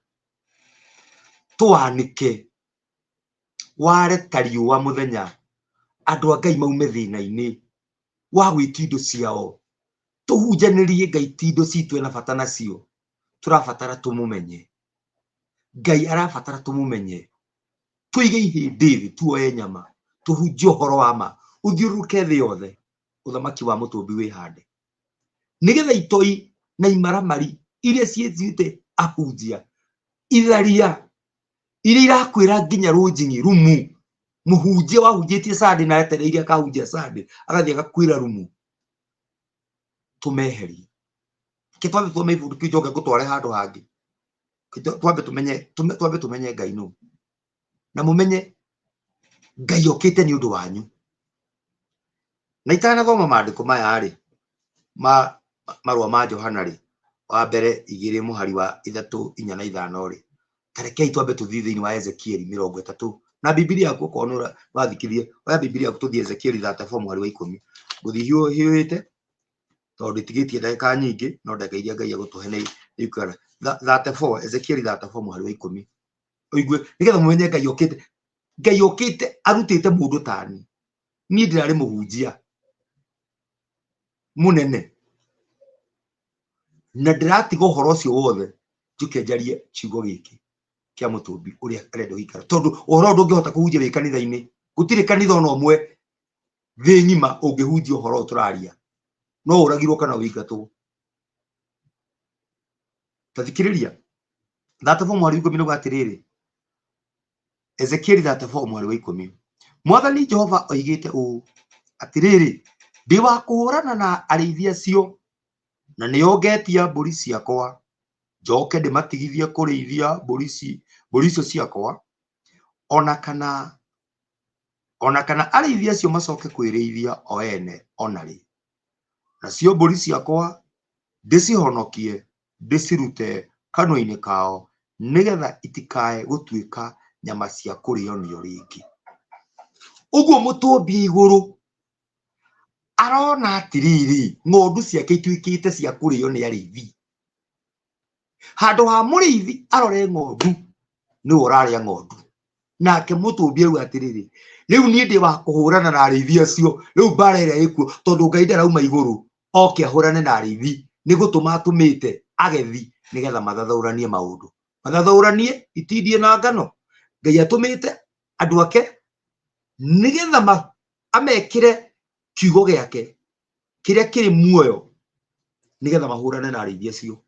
Tũwanĩke ware ta riũa mũthenya, andũ a Ngai maume thĩna-inĩ wa gwĩtia indo ciao. Tũhunjanĩrie Ngai ti indo citũ ena bata nacio, tũrabatara tũmũmenye. Ngai arabatara tũmũmenye. Tũige ihĩndĩ thĩ, tuoye nyama, tũhunjie ũhoro wa ma, ũthiũrũrũke thĩ yothe, ũthamaki wa mũtũmbi wĩhande. Nĩgetha itoi na imaramari iria ciĩtuĩte ahunjia, itharia iria irakwĩra nginya rũnjing'i rumu, mũhunjia wahunjĩtie Sunday na etereire akahunjia Sunday, agathiĩ agakwĩra rumu, tũmeherie. Reke twambe tuome ibuku kĩu njoke ngũtware handũ hangĩ. Twambe tũmenye, twambe tũmenye Ngai nũ. Na mũmenye Ngai okĩte nĩ ũndũ wanyu. Na itanathoma maandĩko maya rĩ, ma marũa ma Johana rĩ, wa mbere igĩrĩ mũhari wa ithatũ inya na ithano rĩ, ta rekei twambe tũthiĩ thĩinĩ wa Ezekieli mĩrongo ĩtatũ na Bibilia yaku okorwo nĩ ũrathikĩrĩria, oya Bibilia yaku tũthiĩ Ezekieli 34 mũhari wa ikũmi. Ngũthiĩ hiũhĩte tondũ ndĩtigĩtie ndagĩka nyingĩ, no ndagĩka iria Ngai egũtũhe nĩ ikũigana. 34, Ezekieli 34 mũhari wa ikũmi. Ũigue nĩgetha mũmenye Ngai okĩte, Ngai okĩte arutĩte mũndũ tani. Niĩ ndĩrarĩ mũhunjia mũnene. Na ndĩratiga ũhoro ũcio wothe njũke njarie kiugo gĩkĩ kĩa mũtũmbi ũrĩa arenda gũikara, tondũ ũhoro ũyũ ndũngĩhota kũhunjia wĩ kanitha-inĩ. Gũtirĩ kanitha ona ũmwe thĩ ng'ima ũngĩhunjia ũhoro ũyũ tũraria, no ũragirwo kana ũingatwo. Ta thikĩrĩria 34 mweri wa 10 nĩguo atĩrĩrĩ, Ezekieli 34 mweri wa 10, Mwathani Jehova oigĩte ũũ, atĩrĩrĩ, ndĩ wa kũhũrana na arĩithi acio, na nĩo ngetia mbũri ciakwa, njoke ndĩmatigithie kũrĩithia mbũri icio ciakwa, ona kana arĩithi acio macoke kwĩrĩithia o ene ona rĩ. Nacio mbũri ciakwa ndĩcihonokie ndĩcirute kanua-inĩ kao, nĩgetha itikae gũtuĩka nyama cia kũrĩo nĩo rĩngĩ. Ũguo mũtũmbi igũrũ arona atĩrĩrĩ, ng'ondu ciake ituĩkĩte cia kũrĩo nĩ arĩithi. Handũ ha mũrĩithi arore ng'ondu, nĩwe ũrarĩa ng'ondu. Nake mũtũmbi auga atĩrĩrĩ, rĩu niĩ ndĩ wa kũhũrana na arĩithi acio, rĩu mbara ĩrĩa ĩkuo, tondũ Ngai ndarauma igũrũ oke ahũrane na arĩithi, nĩ gũtũma atũmĩte agethi nĩgetha mathathaũranie maũndũ, mathathaũranie itindiĩ na ngano. Ngai atũmĩte andũ ake nĩgetha amekĩre kiugo gĩake kĩrĩa kĩrĩ muoyo, nĩgetha mahũrane na arĩithi acio,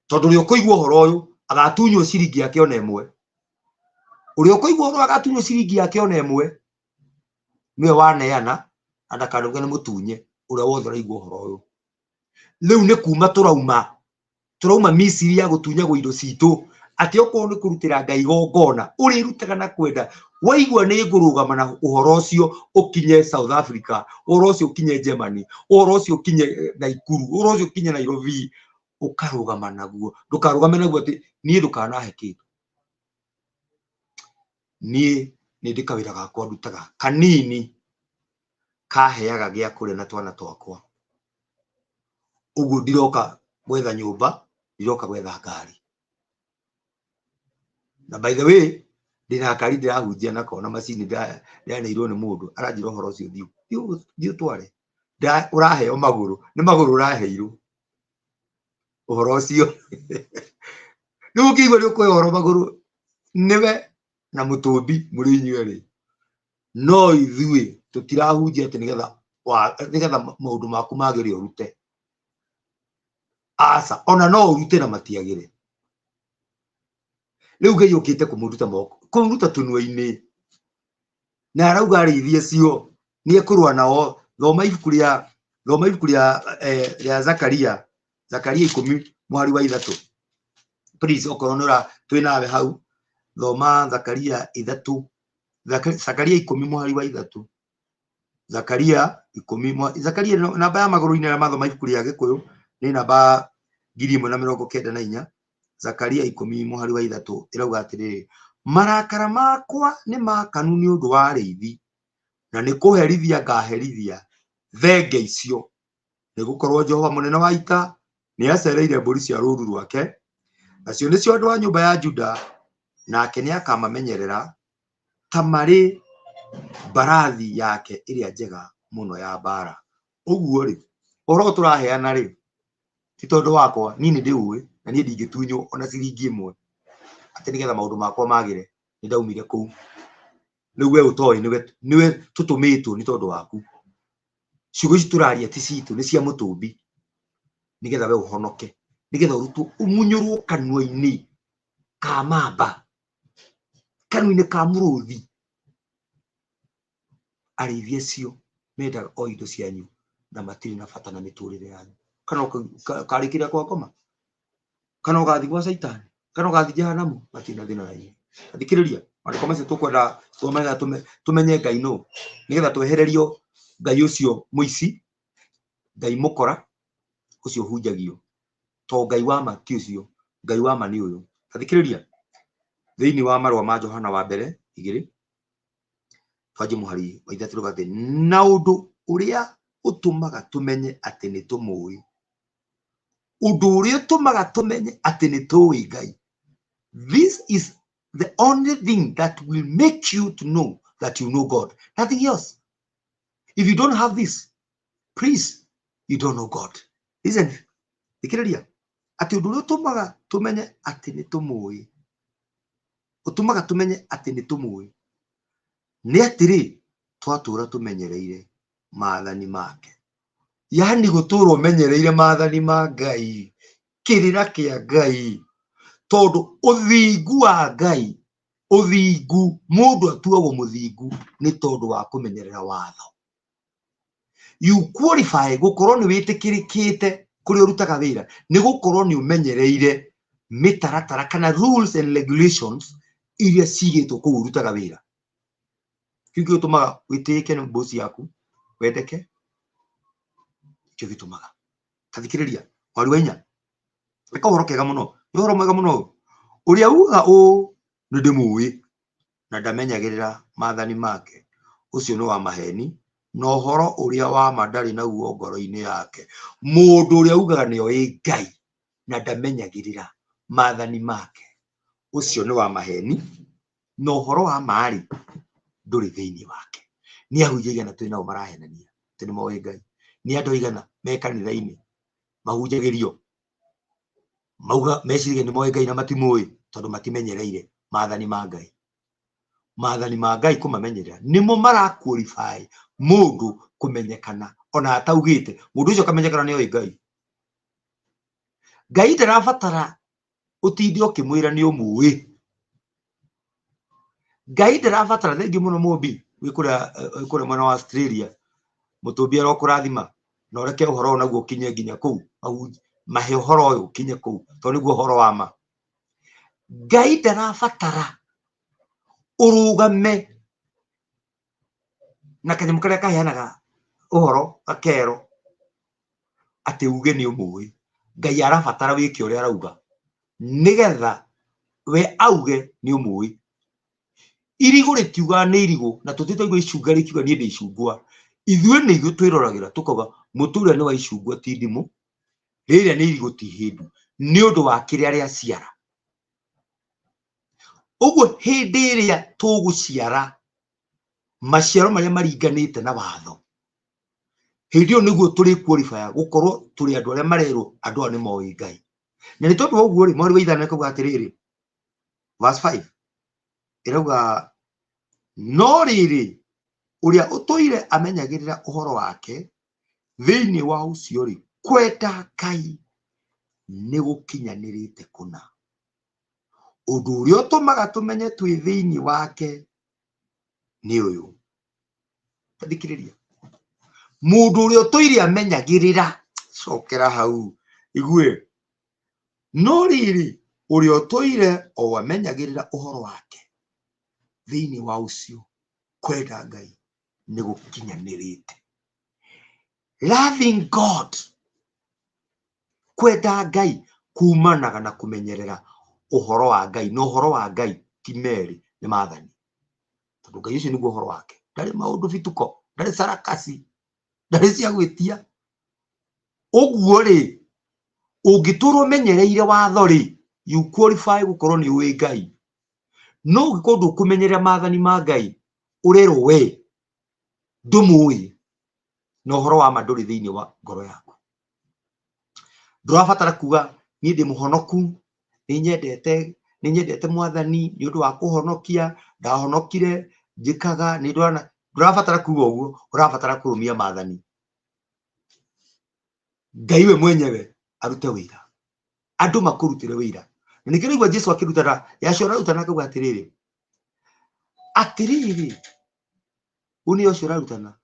tondũ ũrĩa ũkũigua ũhoro ũyũ agatunywo ciringi yake ona ĩmwe, ũrĩa ũkũigua ũhoro agatunywo ciringi yake ona ĩmwe, nĩwe waneana na ndakanuge nĩ mũtunye. Ũrĩa wothe ũraigua ũhoro ũyũ rĩu, nĩ kuma tũrauma Misiri ya gũtunyagwo indo citũ, atĩ okorwo nĩ kũrutĩra Ngai igongona ũrĩrutaga na kwenda. Waigua nĩ ngũrũgama na ũhoro ũcio ũkinye South Africa, ũhoro ũcio ũkinye Germany, ũhoro ũcio ũkinye Naikuru, ũhoro ũcio ũkinye Nairobi, ũkarũgama naguo. Ndũkarũgame naguo atĩ niĩ ndũkanahe kĩndũ, niĩ nĩ ndĩ kawĩra gakwa ndutaga kanini kaheaga gĩa kũrĩa na twana twakwa, ũguo ndiroka gwetha nyũmba, ndiroka gwetha ngari. Na by the way, ndĩna ngari ndĩrahunjia nako na macini ndĩraneirwo nĩ mũndũ aranjĩra ũhoro ũcio, thiĩ thiĩ ũtware. Ũraheo magũrũ, nĩ magũrũ ũraheirwo ũhoro ũcio. Rĩu ũngĩigua nĩ ũkũhe ũhoro magũrũ, nĩwe na mũtũmbi mũrĩ inyuerĩ. No ithuĩ tũtirahunjia atĩ nĩgetha maũndũ maku magĩre ũrute, aca, ona no ũrute na matiagĩre. Rĩu Ngai ũkĩte kũmũruta moko, kũmũruta tũnua-inĩ, na arauga arĩithi acio nĩ ekũrũa nao. Thoma ibuku rĩa Zakaria, Zakaria 10 mũhari wa 3, please. Okorwo nĩ ũra twĩ nawe hau, thoma Zakaria 3, Zakaria 10 mũhari wa 3, Zakaria 10. Zakaria namba ya magũrũ-inĩ arĩa mathoma ibuku rĩa Gĩkũyũ nĩ namba 1094. Zakaria 10 mũhari wa 3 ĩrauga atĩrĩrĩ, marakara makwa nĩ makanu nĩ ũndũ wa arĩithi, na nĩ kũherithia ngaherithia thenge icio, nĩ gũkorwo Jehova mũnene wa ita nĩ acereire mbũri cia rũũru rwake, nacio nĩcio andũ a nyũmba ya Juda, nake nĩ akamamenyerera ta marĩ mbarathi yake ĩrĩa njega mũno ya mbara. Ũguo rĩ, ũhoro ũyũ tũraheana rĩ, ti tondũ wakwa, niĩ nĩ ndĩũĩ, na niĩ ndingĩtunywo ona ciringi ĩmwe atĩ nĩgetha maũndũ makwa magĩre. Nĩ ndaumire kũu. Rĩu we ũtoĩ, nĩwe tũtũmĩtwo nĩ tondũ waku. Ciugo ici tũraria ti citũ, nĩ cia mũtũmbi, nĩgetha we ũhonoke, nĩgetha ũrutwo, ũmunyũrwo kanua-inĩ ka mamba, kanua-inĩ ka mũrũthi. Arĩithi acio mendaga o indo cianyu na matirĩ na bata na mĩtũrĩre yanyu. Kana ũkarĩkĩria kwa ngoma, kana ũgathiĩ gwa Caitani, kana ũgathiĩ jehanamu, matirĩ na thĩna na inyuĩ. Thikĩrĩria maandĩko macio tũkwenda thome nĩgetha tũmenye Ngai nũ, nĩgetha twehererio Ngai ũcio mũici, Ngai mũkora ũcio ũhunjagio. To Ngai wa ma ti ũcio, Ngai wa ma nĩ ũyũ. Thikĩrĩria thĩinĩ wa marũa ma Johana wa mbere 2, twanjie mũhari wa 3, rũga atĩ na ũndũ ũrĩa ũtũmaga tũmenye atĩ nĩ tũmũĩ, ũndũ ũrĩa ũtũmaga tũmenye atĩ nĩ tũĩ Ngai, this is the only thing that will make you to know that you know God, nothing else. If you don't have this, please, you don't know God. Listen, Thikĩrĩria, atĩ ũndũ ũrĩa ũtũmaga tũmenye atĩ nĩ tũmũĩ, ũtũmaga tũmenye atĩ nĩ tũmũĩ, nĩ atĩrĩ, twatũra tũmenyereire maathani make. Yaani gũtũra ũmenyereire maathani ma Ngai, kĩrĩra kĩa Ngai, tondũ ũthingu wa Ngai, ũthingu, mũndũ atuagwo mũthingu nĩ tondũ wa kũmenyerera watho. You qualify gũkorwo nĩ wĩtĩkĩrĩkĩte kũrĩa ũrutaga wĩra nĩ gũkorwo nĩ ũmenyereire mĩtaratara kana rules and regulations iria cigĩtwo kũu ũrutaga wĩra. Kĩu kĩo gĩtũmaga wĩtĩĩke nĩ boss yaku, wendeke, kĩo gĩtũmaga. Ta thikĩrĩria, mwari wa inya, nĩ kaũhoro kega mũno, nĩ ũhoro mwega mũno ũyũ. Ũrĩa ugaga ũũ nĩ ndĩmũĩ na ndamenyagĩrĩra maathani make, ũcio nĩ wa maheni, na ũhoro ũrĩa wa ma ndarĩ naguo ngoro-inĩ yake. Mũndũ ũrĩa ugaga nĩ oĩ Ngai na ndamenyagĩrĩra maathani make, ũcio nĩ wa maheni, na ũhoro wa ma-rĩ, ndũrĩ thĩinĩ wake. Nĩ ahunjia aigana twĩ nao marahenania atĩ nĩ moĩ Ngai? Nĩ andũ aigana me kanitha-inĩ mahunjagĩrio mauga meciragia nĩ moĩ Ngai na matimũĩ tondũ matimenyereire maathani ma Ngai. Maathani ma Ngai kũmamenyerera nĩmo mara qualify mũndũ kũmenyekana ona ataugĩte, mũndũ ũcio akamenyekana nĩ oĩ Ngai. Ngai ndarabatara ũtinde ũkĩmwĩra nĩ ũmũĩ. Ngai ndarabatara, thengiũ mũno Mũmbi wĩ kũrĩa wĩ kũrĩa mwena wa Australia, mũtũmbi arokũrathima na ũreke ũhoro ũyũ naguo ũkinye nginya kũu, mahe ũhoro ũyũ ũkinye kũu tondũ nĩguo ũhoro wa ma. Ngai ndarabatara ũrũgame na kanyamũ karĩa kaheanaga ũhoro gakero atĩ uge nĩ ũmũĩ. Ngai arabatara wĩke ũrĩa arauga nĩgetha we auge nĩ ũmũĩ. Irigũ rĩtiugaga nĩ irigũ na tũtirĩ twaigua icungwa rĩkiuga niĩ ndĩ icungwa. Ithuĩ nĩ ithuĩ twĩroragĩra tũkauga mũtĩ ũrĩa nĩ wa icungwa ti ndimũ, rĩrĩa nĩ irigũ ti ihĩndu, nĩ ũndũ wa kĩrĩa rĩaciara. Ũguo hĩndĩ ĩrĩa tũgũciara maciaro marĩa maringanĩte na watho, hĩndĩ ĩyo nĩguo tũrĩ qualify gũkorwo tũrĩ andũ arĩa marerwo andũ aya nĩ moĩ Ngai. Na nĩ tondũ wa ũguo rĩ, mweri wa ithano ĩkauga atĩrĩrĩ, verse 5 ĩrauga no rĩrĩ, ũrĩa ũtũire amenyagĩrĩra ũhoro wake thĩinĩ wa ũcio rĩ, kwenda Ngai nĩ gũkinyanĩrĩte kũna. Ũndũ ũrĩa ũtũmaga tũmenye twĩ thĩinĩ wake nĩ ũyũ. Thikĩrĩria, mũndũ ũrĩa ũtũire amenyagĩrĩra, cokera hau igue, no rĩrĩ, ũrĩa ũtũire o amenyagĩrĩra ũhoro wake thĩinĩ wa ũcio kwenda Ngai nĩ gũkinyanĩrĩte. Loving God, kwenda Ngai kumanaga na kũmenyerera ũhoro wa Ngai, na ũhoro wa Ngai ti merĩ, nĩ maathani. Tondũ Ngai ũcio nĩguo ũhoro wake, ndarĩ maũndũ bituko, ndarĩ sarakasi, ndarĩ cia gwĩtia. Ũguo rĩ, ũngĩtũra ũmenyereire watho rĩ, you qualify gũkorwo nĩ ũĩ Ngai. No ũngĩkorwo ndũkũmenyerera maathani ma Ngai, ũrerwo we ndũmũĩ na ũhoro wa ma ndũrĩ thĩinĩ wa ngoro yaku. Ndũrabatara kuga niĩ ndĩ mũhonoku, nĩ nyendete, nĩ nyendete mwathani nĩ ũndũ wa kũhonokia, ndahonokire, njĩkaga, nĩ ndwana, ndũrabatara kuga ũguo, ũrabatara kũrũmia maathani. Ngai we mwenyewe arute wĩra, andũ makũrutĩre wĩra. Na nĩkĩo ũraigua Jesu akĩrutana, Yahshua ararutana akauga atĩrĩrĩ, atĩrĩrĩ, ũyũ nĩ ũcio ũrarutana,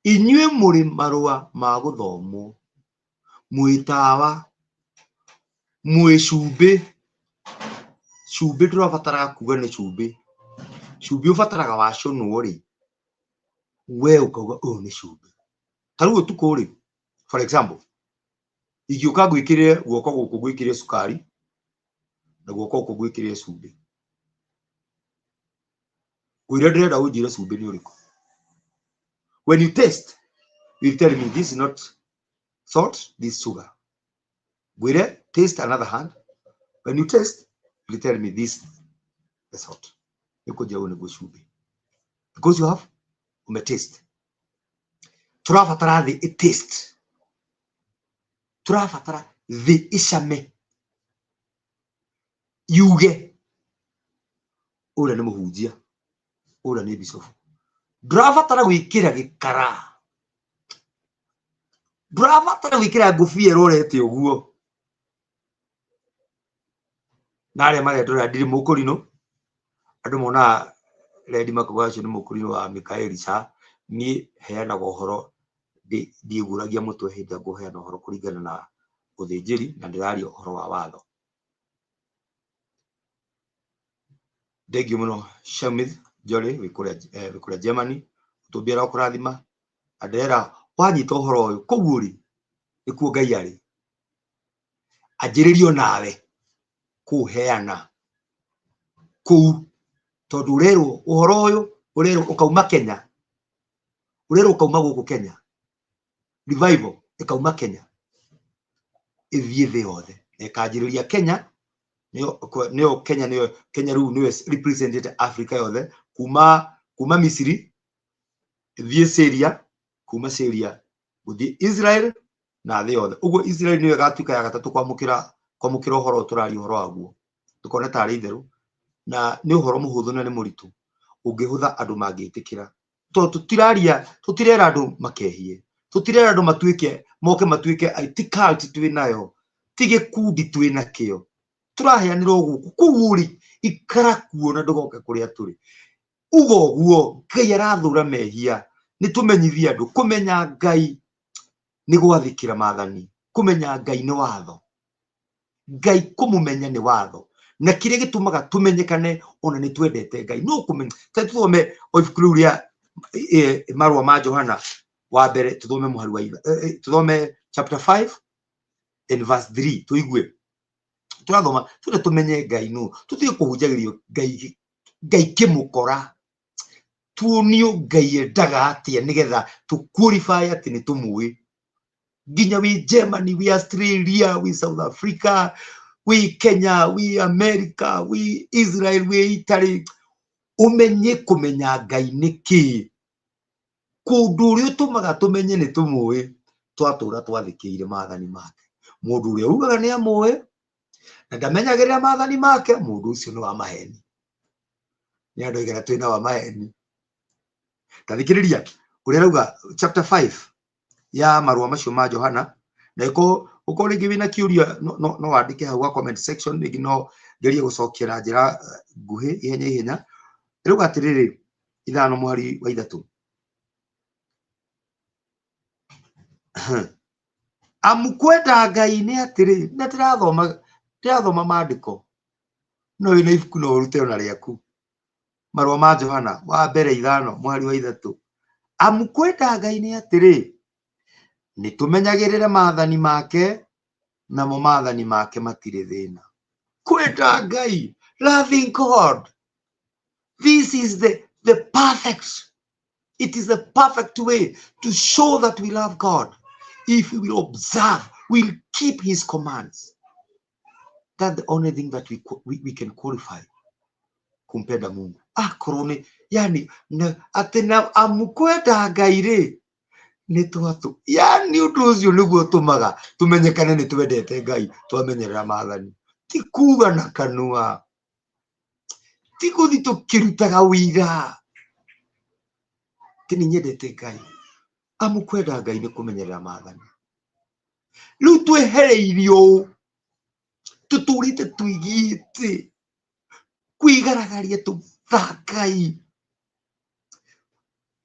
inyuĩ mũrĩ marũa ma gũthomwo, mwĩ tawa, mwĩ cumbĩ. Cumbĩ ndũrabataraga kuga nĩ cumbĩ, cumbĩ ũbataraga wacũnwo rĩ, we ũkauga ũyũ nĩ cumbĩ. Ta rĩu ũtukũ rĩ, for example, ingĩũka ngwĩkĩrĩre guoko gũkũ ngwĩkĩrĩre cukari na guoko gũkũ ngwĩkĩrĩre cumbĩ, ngwĩre ndĩrenda ũnjĩre cumbĩ nĩ ũrĩkũ. When you taste, you tell me this is not salt, this is sugar. Ngwĩre taste another hand. When you taste, you tell me this is salt. Nĩ kũnjĩra ũyũ nĩguo cumbĩ. Because you have ume taste. Tũrabatara thĩ ĩ taste. Tũrabatara thĩ ĩcame yuge ũrĩa nĩ mũhunjia, ũrĩa nĩ bicobu. Ndũrabatara gwĩkĩra gĩkara, ndũrabatara gwĩkĩra ngũbia ĩrorete ũguo. Na arĩa marendorera ndirĩ mũkũrinũ, andũ monaga rendi makauga acio nĩ mũkũrinũ wa Mikaeli. Ca niĩ heanaga ũhoro, ndiĩguragia mũtwe hĩndĩ ĩrĩa ngũheana ũhoro kũringana na ũthĩnjĩri, na ndĩraria ũhoro wa watho. Thengiũ mũno Shamith Njori wĩ kũrĩa Germany, ũtũmbia na ũkũrathima. Andera wanyita ũhoro ũyũ kũu ũrĩ nĩkuo Ngai arĩ, anjĩrĩrio nawe kũũheana kũu, tondũ ũrerwo ũhoro ũyũ, ũrerwo ũkauma Kenya, ũrerwo ũkauma gũkũ Kenya, revival ĩkauma Kenya ĩthiĩ thĩ yothe, na ĩkanjĩrĩria Kenya. Nĩyo Kenya, nĩyo Kenya rĩu nĩyo representete Africa yothe, kuma Misiri ĩthiĩ Syria, kuma Syria gũthiĩ Israel na thĩ yothe. Ũguo Israel nĩyo ĩgatuĩka ya gatatũ kwamũkĩra ũhoro ũyũ tũraria ũhoro waguo, tũkone tarĩ itherũ, na nĩ ũhoro mũhũthũ na nĩ mũritũ ũngĩhũtha andũ mangĩtĩkĩra, tondũ tũtiraria, tũtirera andũ makehie, tũtirera andũ matuĩke moke matuĩke ai, ti cult twĩ nayo, ti gĩkundi twĩ nakĩo, tũraheanĩra o gũkũ. Kũu ũrĩ ikara kuo na ndũgoke kũrĩa tũrĩ. Uga ũguo Ngai arathũra mehia, nĩ tũmenyithie andũ kũmenya Ngai nĩ gwathĩkĩra maathani, kũmenya Ngai nĩ watho, Ngai kũmũmenya nĩ watho, na kĩrĩa gĩtũmaga tũmenyekane ona nĩ twendete Ngai no kũmenya. Ta tũthome o ibuku rĩu rĩa marũa ma Johana wa mbere, tũthome mũhari wa tũthome chapter 5 and verse 3, tũigue tũrathoma tũrĩa tũmenye Ngai nũ, tũtige kũhunjagĩrio Ngai Ngai kĩmũkora, tuonio Ngai endaga atĩa nĩgetha tũ qualify atĩ nĩ tũmũĩ. Nginya wĩ Germany, wĩ Australia, wĩ South Africa, wĩ Kenya, wĩ America, wĩ Israel, wĩ Italy, ũmenye kũmenya Ngai nĩ kĩĩ. Kũndũ ũrĩa ũtũmaga tũmenye nĩ tũmũĩ, twatũra twathĩkĩire maathani make. Mũndũ ũrĩa ugaga nĩ amũĩ na ndamenyagĩrĩra maathani make, mũndũ ũcio nĩ wa maheni. Nĩ andũ aigana twĩna wa maheni? Ta thikĩrĩria ũrĩa arauga chapter 5 ya marũa macio ma Johana, na ũkorwo rĩngĩ wĩna kĩũria no wandĩke hau gwa comment section, rĩngĩ no ngerie gũcokia na njĩra nguhĩ ihenya ihenya. Ĩrauga atĩrĩrĩ, 5 mũhari wa 3, amu kwenda Ngai nĩ atĩrĩ, na ndĩrathoma maandĩko, no wĩna ibuku no ũrute ona rĩaku, marũa ma Johana wa mbere 5 mũhari wa 3, amu kwenda Ngai nĩ atĩrĩ, nĩ tũmenyagĩrĩre maathani make, namo maathani make matirĩ thĩna. Kwenda Ngai, loving God, this is the perfect, it is the perfect way to show that we love God. If we will observe, we'll keep his commands. That's the only thing that we can qualify kumpenda Mungu. Akorwo nĩ, yani, na, atĩ na amu kwenda Ngai rĩ, nĩ twatũ, yani ũndũ ũcio nĩguo ũtũmaga tũmenyekane nĩ twendete Ngai, twamenyerera maathani. Ti kuga na kanua, ti gũthiĩ tũkĩrutaga ũira atĩ nĩ nyendete Ngai. Amu kwenda Ngai nĩ kũmenyerera maathani. Rĩu twehereirio ũũ, tũtũrĩte tũigĩte kwĩgaragaria tũtha Ngai,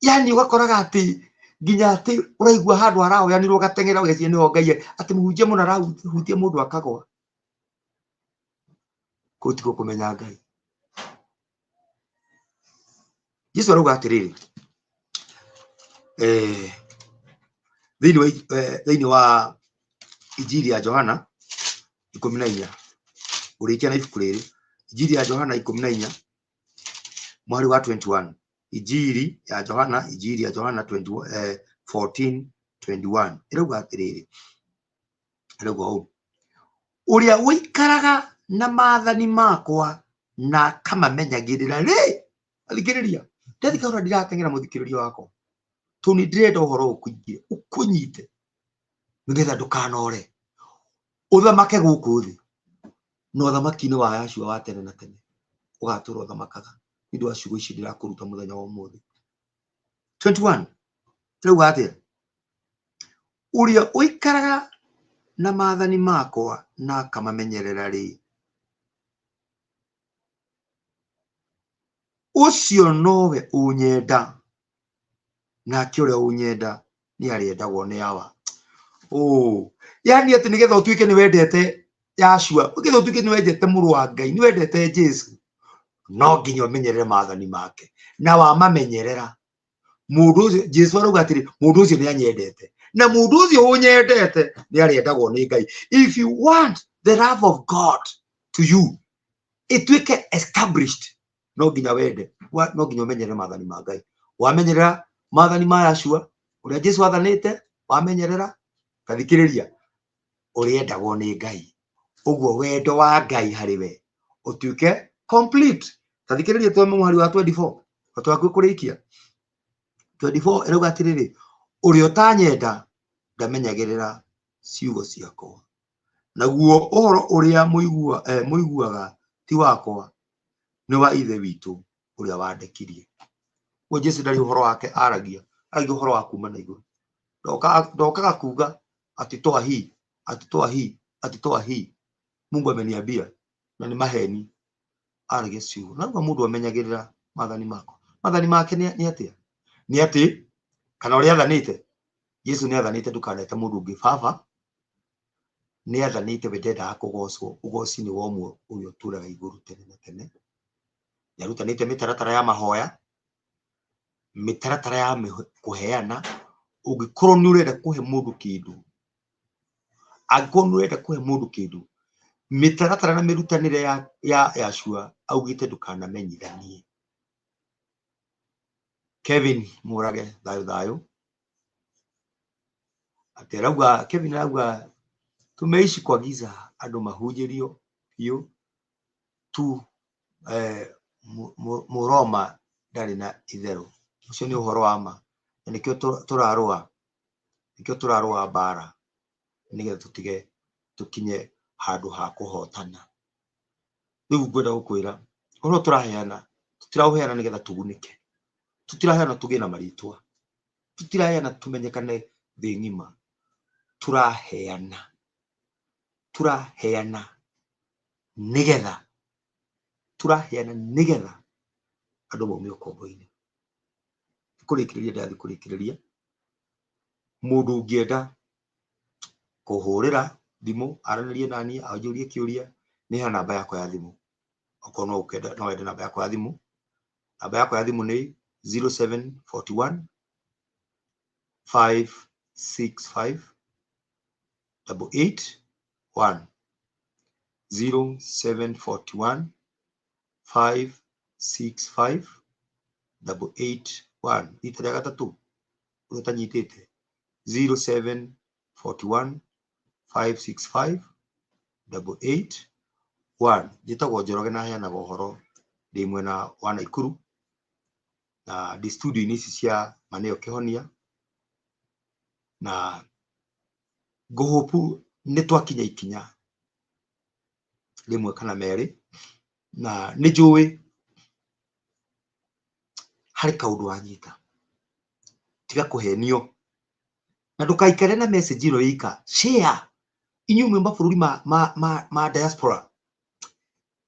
yani ũgakoraga atĩ nginya atĩ ũraigua handũ harahoyanirwo ũgateng'era ũgeciria nĩho Ngai arĩ, atĩ mũhunjia mũno arahutia mũndũ akagwa. Kũu tikuo kũmenya Ngai. Jesu arauga atĩrĩrĩ, thĩinĩ wa Injiri ya Johana 14, ũrĩkia na ibuku rĩrĩ, Injiri ya Johana 14 mũhari wa 21, Injiri ya Johana, Injiri ya Johana 14:21, ĩrauga atĩrĩrĩ, ĩrauga ũũ, ũrĩa ũikaraga na maathani makwa na akamamenyagĩrĩra rĩ, thikĩrĩria, ndathikĩrĩria ndirateng'era mũthikĩrĩria wakwa, tondũ nĩ ndĩrenda ũhoro ũkũingĩre, ũkũnyite, nĩgetha ndũkanore. Ũthamake gũkũ thĩ na ũthamaki-inĩ wa Yahshua wa tene na tene ũgatũra ũthamakaga nĩ ũndũ wa ciugo ici ndĩrakũruta mũthenya wa ũmũthĩ. 21 ĩrauga atĩa? Ũrĩa ũikaraga na maathani makwa na akamamenyerera rĩ, ũcio nowe ũnyenda, nake ũrĩa ũnyenda nĩ arĩendagwo nĩ Awa. Oh, yani atĩ nĩgetha ũtuĩke nĩ wendete Yahshua, nĩgetha ũtuĩke nĩ wendete mũrũ wa Ngai, nĩ wendete Jesu, no nginya ũmenyerere maathani make. Na wamamenyerera, mũndũ ũcio Jesu arauga atĩrĩ, mũndũ ũcio nĩ anyendete, na mũndũ ũcio ũnyendete nĩ arĩendagwo nĩ Ngai. If you want the love of God to you ĩtuĩke established, no nginya wende, no nginya ũmenyerere maathani ma Ngai. Wamenyerera maathani ma Yahshua, ũrĩa Jesu athanĩte, wamenyerera, tathikĩrĩria, ũrĩendagwo nĩ Ngai. Ũguo wendo wa Ngai harĩ we ũtuĩke complete. Tathikĩrĩria twame mũhari wa 24, o twakuĩ kũrĩkia. 24 ĩrauga atĩrĩrĩ, ũrĩa ũtanyenda ndamenyagĩrĩra ciugo ciakwa, naguo ũhoro ũrĩa mũiguaga ti wakwa, nĩ wa Ithe witũ ũrĩa wandekirie. Ũguo Jesu ndarĩ ũhoro wake aragia, aragia ũhoro wa kuma na igũrũ. Ndokaga kuga atĩ toa hii, atĩ toa hii, atĩ toa hii. Mungu ameniambia, na nĩ maheni. Aragia ciugo. Na rĩu mũndũ amenyagĩrĩra maathani makwa. Maathani make nĩ atĩa? Nĩ atĩ, kana ũrĩa athanĩte, Jesu nĩ athanĩte ndũkanete mũndũ ũngĩ baba, nĩ athanĩte we ndendaga kũgocwo, ũgoci nĩ wa ũmwe ũrĩa ũtũraga igũrũ tene na tene. Nĩ arutanĩte mĩtaratara ya mahoya, mĩtaratara ya kũheana. Ũngĩkorwo nĩ ũrenda kũhe mũndũ kĩndũ, angĩkorwo nĩ ũrenda kũhe mũndũ kĩndũ, mĩtaratara na mĩrutanĩre ya Yahshua augĩte ndũkanamenyithanie. Kevin Mũrage, thayũ thayũ. Atĩ arauga, Kevin arauga tumeishi kwa giza, andũ mahunjĩrio biũ tu, Mũroma ndarĩ na itherũ. Ũcio nĩ ũhoro wa ma, na nĩkĩo tũrarũa, nĩkĩo tũrarũa mbara, nĩgetha tũtige tũkinye handũ ha kũhotana. Rĩu ngwenda gũkwĩra, ũhoro tũraheana, tũtiraũheana nĩgetha tũgunĩke, tũtiraheana tũgĩe na marĩtwa, tũtiraheana tũmenyekane thĩ ng'ima, tũraheana, tũraheana nĩgetha, tũraheana nĩgetha andũ maume ũkombo-inĩ. Kũrĩkĩrĩria ndathi kũrĩkĩrĩria, mũndũ ũngĩenda kũhũrĩra thimũ aranĩrie naniĩ anjũrie kĩũria, nĩ heana namba yakwa ya thimũ. Okorwo no ũkenda, no wende namba yakwa ya thimũ, namba yakwa ya thimũ nĩ zero seven forty one five six five double eight one, zero seven forty one five six five double eight one. Rita rĩa gatatũ ũrĩa ũtanyitĩte, zero seven forty one five six five double eight one. Njĩtagwo Njoroge na heanaga ũhoro ndĩ mwena wa Naikuru, na ndĩ studio-inĩ ici cia Maneo Kĩhonia, na ngũhũpu nĩ twakinya ikinya rĩmwe kana merĩ, na nĩ njũĩ harĩ kaũndũ wanyita. Tiga kũhenio na ndũkaikare na message ĩno ika. Share inyuĩ mwĩ mabũrũri ma diaspora,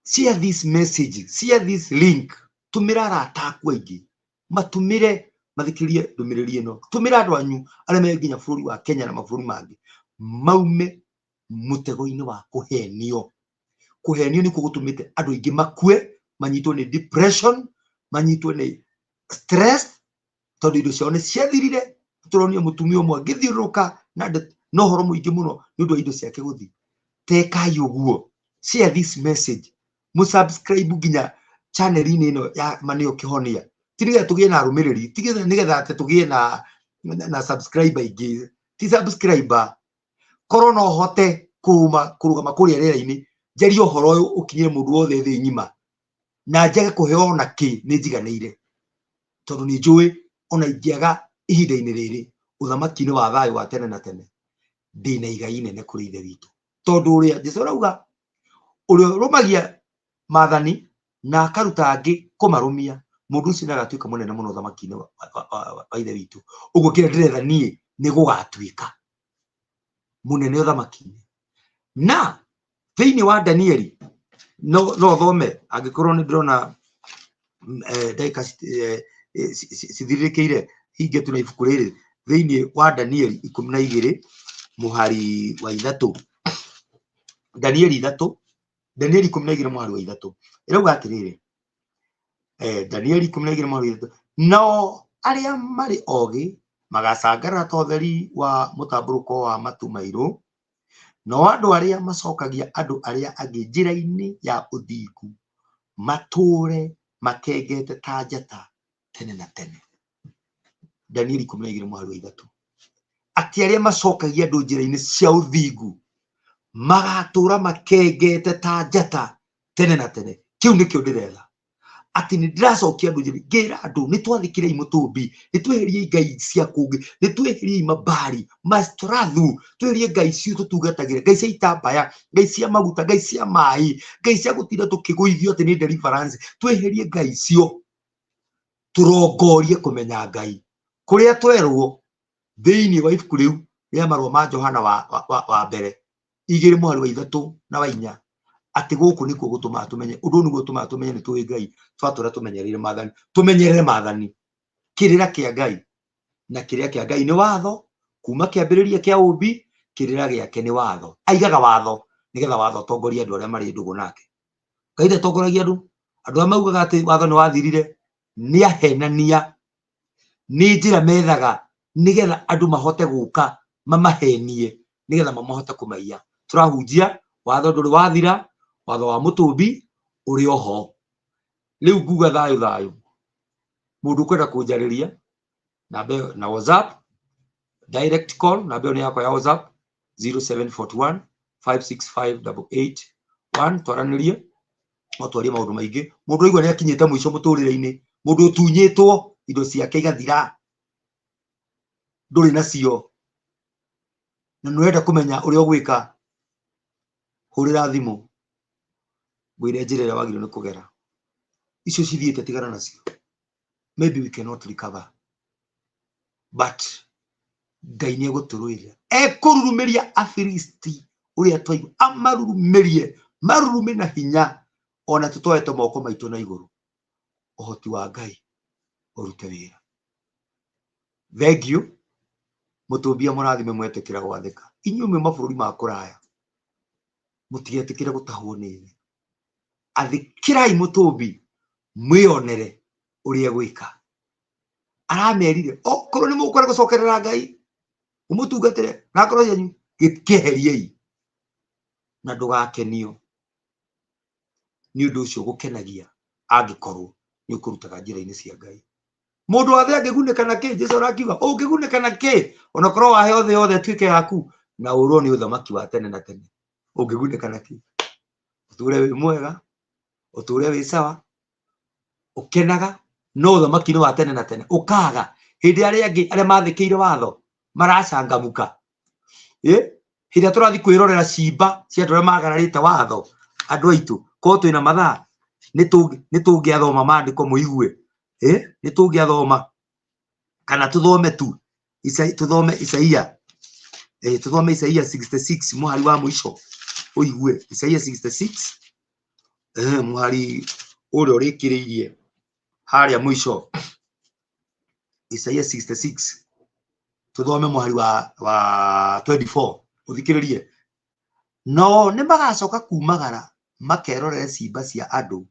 share this message, share this link, tũmĩra arata aku aingĩ, matũmĩre mathikĩrĩrie ndũmĩrĩri ĩno, tũmĩra andũ anyu arĩa me nginya bũrũri wa Kenya na mabũrũri mangĩ, maume mũtego-inĩ wa kũhenio. Kũhenio nĩkuo gũtũmĩte andũ aingĩ makue, manyitwo nĩ depression, manyitwo nĩ stress, tondũ indo ciao nĩ ciathirire. Tũronire mũtumia ũmwe agĩthiũrũrũka na ũhoro mũingĩ mũno nĩ ũndũ wa indo ciake gũthiĩ. Tekai ũguo, share this message, mũsubscribe nginya channel-inĩ ĩno ya Maneo Kĩhonia, ti nĩgetha tũgĩe na arũmĩrĩri, ti nĩgetha atĩ tũgĩe na subscriber aingĩ, ti subscriber. Korwo no hote kũrũgama kũrĩa rĩera-inĩ, njarie ũhoro ũyũ ũkinyĩre mũndũ wothe thĩ ng'ima, na njage kũheo ona kĩ, nĩ njiganĩire, tondũ nĩ njũĩ ona ingĩaga ihinda-inĩ rĩrĩ, ũthamaki-inĩ wa thayũ wa tene na tene, ndĩna igai inene kũrĩ Ithe witũ. Tondũ ũrĩa Jesũ arauga ũrĩa ũrũmagia maathani na akaruta angĩ kũmarũmia, mũndũ ũcio nĩagatuĩka mũnene mũno ũthamaki-inĩ wa Ithe witũ. Ũguo kĩrĩa ndĩretha niĩ nĩ gũgatuĩka mũnene ũthamaki-inĩ. Na thĩinĩ wa Danieli no thome angĩkorwo nĩ ndĩrona ndagĩka cithirĩrĩkĩire hinge tu na ibuku rĩrĩ. Thĩinĩ wa Danieli 12 mũhari wa 3, Danieli 3, Danieli 12 mũhari wa 3 ĩrauga atĩrĩrĩ, Danieli 12 mũhari wa 3, nao arĩa marĩ ogĩ magacangarara ta ũtheri wa mũtambũrũko wa matu mairũ, nao andũ arĩa macokagia andũ arĩa angĩ njĩra-inĩ ya ũthingu matũũre makengete ta njata tene na tene. Danieli 12 mũhari wa 3, atĩ arĩa macokagia andũ njĩra-inĩ cia ũthingu magatũũra makengete ta njata tene na tene. Kĩu nĩkĩo ndĩretha, atĩ nĩ ndĩracokia andũ njĩra, ngĩra andũ nĩ twathĩkĩrei mũtũmbi, nĩ tweheriei ngai cia kũngĩ, nĩ tweheriei mabari mastorathu, tweherie ngai ciũ tũtungatagĩra, ngai cia itambaya, ngai cia maguta, ngai cia maĩ, ngai cia gũtinda tũkĩgũithio atĩ nĩ deliverance, tweherie ngai icio, tũrongorie kũmenya Ngai kũrĩa twerwo thĩinĩ wa ibuku rĩu rĩa marũa ma Johana wa mbere 2 mũhari wa 3 na wa 4, atĩ gũkũ nĩkuo gũtũmaga tũmenye ũndũ ũyũ, nĩguo ũtũmaga tũmenye nĩ tũĩ Ngai, twatũra tũmenyereire maathani, tũmenyerere maathani, kĩrĩra kĩa Ngai, na kĩrĩra kĩa Ngai nĩ watho kuma kĩambĩrĩria kĩa ũmbi, kĩrĩra gĩake nĩ watho, aigaga watho nĩgetha watho ũtongorie andũ arĩa marĩ ndũgũ nake. Ngai ndatongoragia andũ, andũ arĩa maugaga atĩ watho nĩ wathirire nĩ ahenania, nĩ njĩra methaga nĩgetha andũ mahote gũka mamahenie nĩgetha mamahote kũmaiya. Tũrahunjia watho ndũrĩ wathira, watho wa mũtũmbi ũrĩ oho. Rĩu nguga thayũ thayũ, mũndũ ũkwenda kũnjarĩria namba ĩyo na WhatsApp direct call, namba ĩyo nĩ yakwa ya WhatsApp 0741 565 881, twaranĩrie no twarie maũndũ maingĩ. Mũndũ aigua nĩ akinyĩte mũico mũtũrĩre-inĩ, mũndũ ũtunyĩtwo indo ciake igathira, ndũrĩ nacio na nĩ ũrenda kũmenya ũrĩa ũgwĩka, hũrĩra thimũ ngwĩre njĩra ĩrĩa wagĩrĩirwo nĩ kũgera. Icio cithiĩte tigana nacio, maybe we cannot recover, but Ngai nĩ egũtũrũĩrĩra, ekũrurumĩria Afilisti ũrĩa twaigua, amarurumĩrie, marurume na hinya, ona tũtoete moko maitũ na igũrũ, ũhoti wa Ngai ũrute wĩra. Thank you. Mũtũmbia mũrathime mwetĩkĩra gwathĩka. Inyuĩ mwĩ mabũrũri ma kũraya, mũtigetĩkĩre gũtahwo nĩ thĩ. Athĩkĩrai mũtũmbi, mwĩonere ũrĩa egwĩka. Aramerire okorwo nĩ mũkwenda gũcokerera Ngai, mũmũtungatĩre na ngoro cianyu, kĩeheriei na ndũgakenio nĩ ũndũ ũcio gũkenagia angĩkorwo nĩ ũkũrutaga njĩra-inĩ cia Ngai. Mũndũ wa thĩ angĩgunĩka na kĩ? Jesũ arakiuga ũngĩgunĩka na kĩ onakorwo waheo thĩ yothe ĩtuĩke yaku na ũrwo nĩ ũthamaki wa tene na tene? Ũngĩgunĩka na kĩ? Ũtũre wĩ mwega, ũtũre wĩ sawa, ũkenaga, no ũthamaki nĩ wa tene na tene ũkaga. Hĩndĩ arĩa angĩ arĩa mathĩkĩire watho maracangamuka, hĩndĩ ĩrĩa tũrathiĩ kwĩrorera cimba cia andũ arĩa magararĩte watho, andũ aitũ korwo twĩna mathaa nĩ tũngĩathoma maandĩko mũigue, nĩ tũngĩathoma kana tũthome tu tũthome Isaia, tũthome Isaia 66 mũhari wa mũico ũigue. Isaia 66 mũhari ũrĩa ũrĩkĩrĩirie harĩa mũico, Isaia 66 tũthome mũhari wa 24 ũthikĩrĩrie. No nĩ magacoka kumagara makerorere cimba cia andũ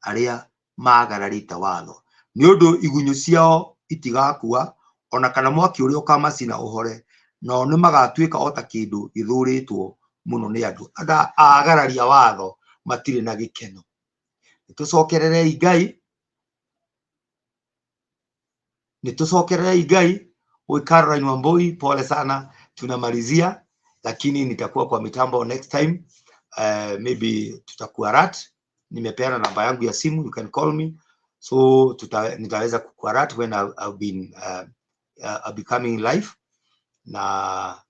arĩa magararĩte watho, nĩ ũndũ igunyũ ciao itigakua, ona kana mwaki ũrĩa ũkamacina ũhore, nao nĩ magatuĩka o ta kĩndũ gĩthũrĩtwo mũno nĩ andũ. Andũ agararia watho matirĩ na gĩkeno. Nĩtũcokererei Ngai, nĩtũcokererei Ngai. Oi Caroline Wambui, pole sana, tunamalizia, lakini nitakuwa kwa mitambo next time. Maybe tutakuwa rat. Nimepeana namba yangu ya simu, you can call me. So nitaweza kukuwa rat when I've been I'll be coming live. Na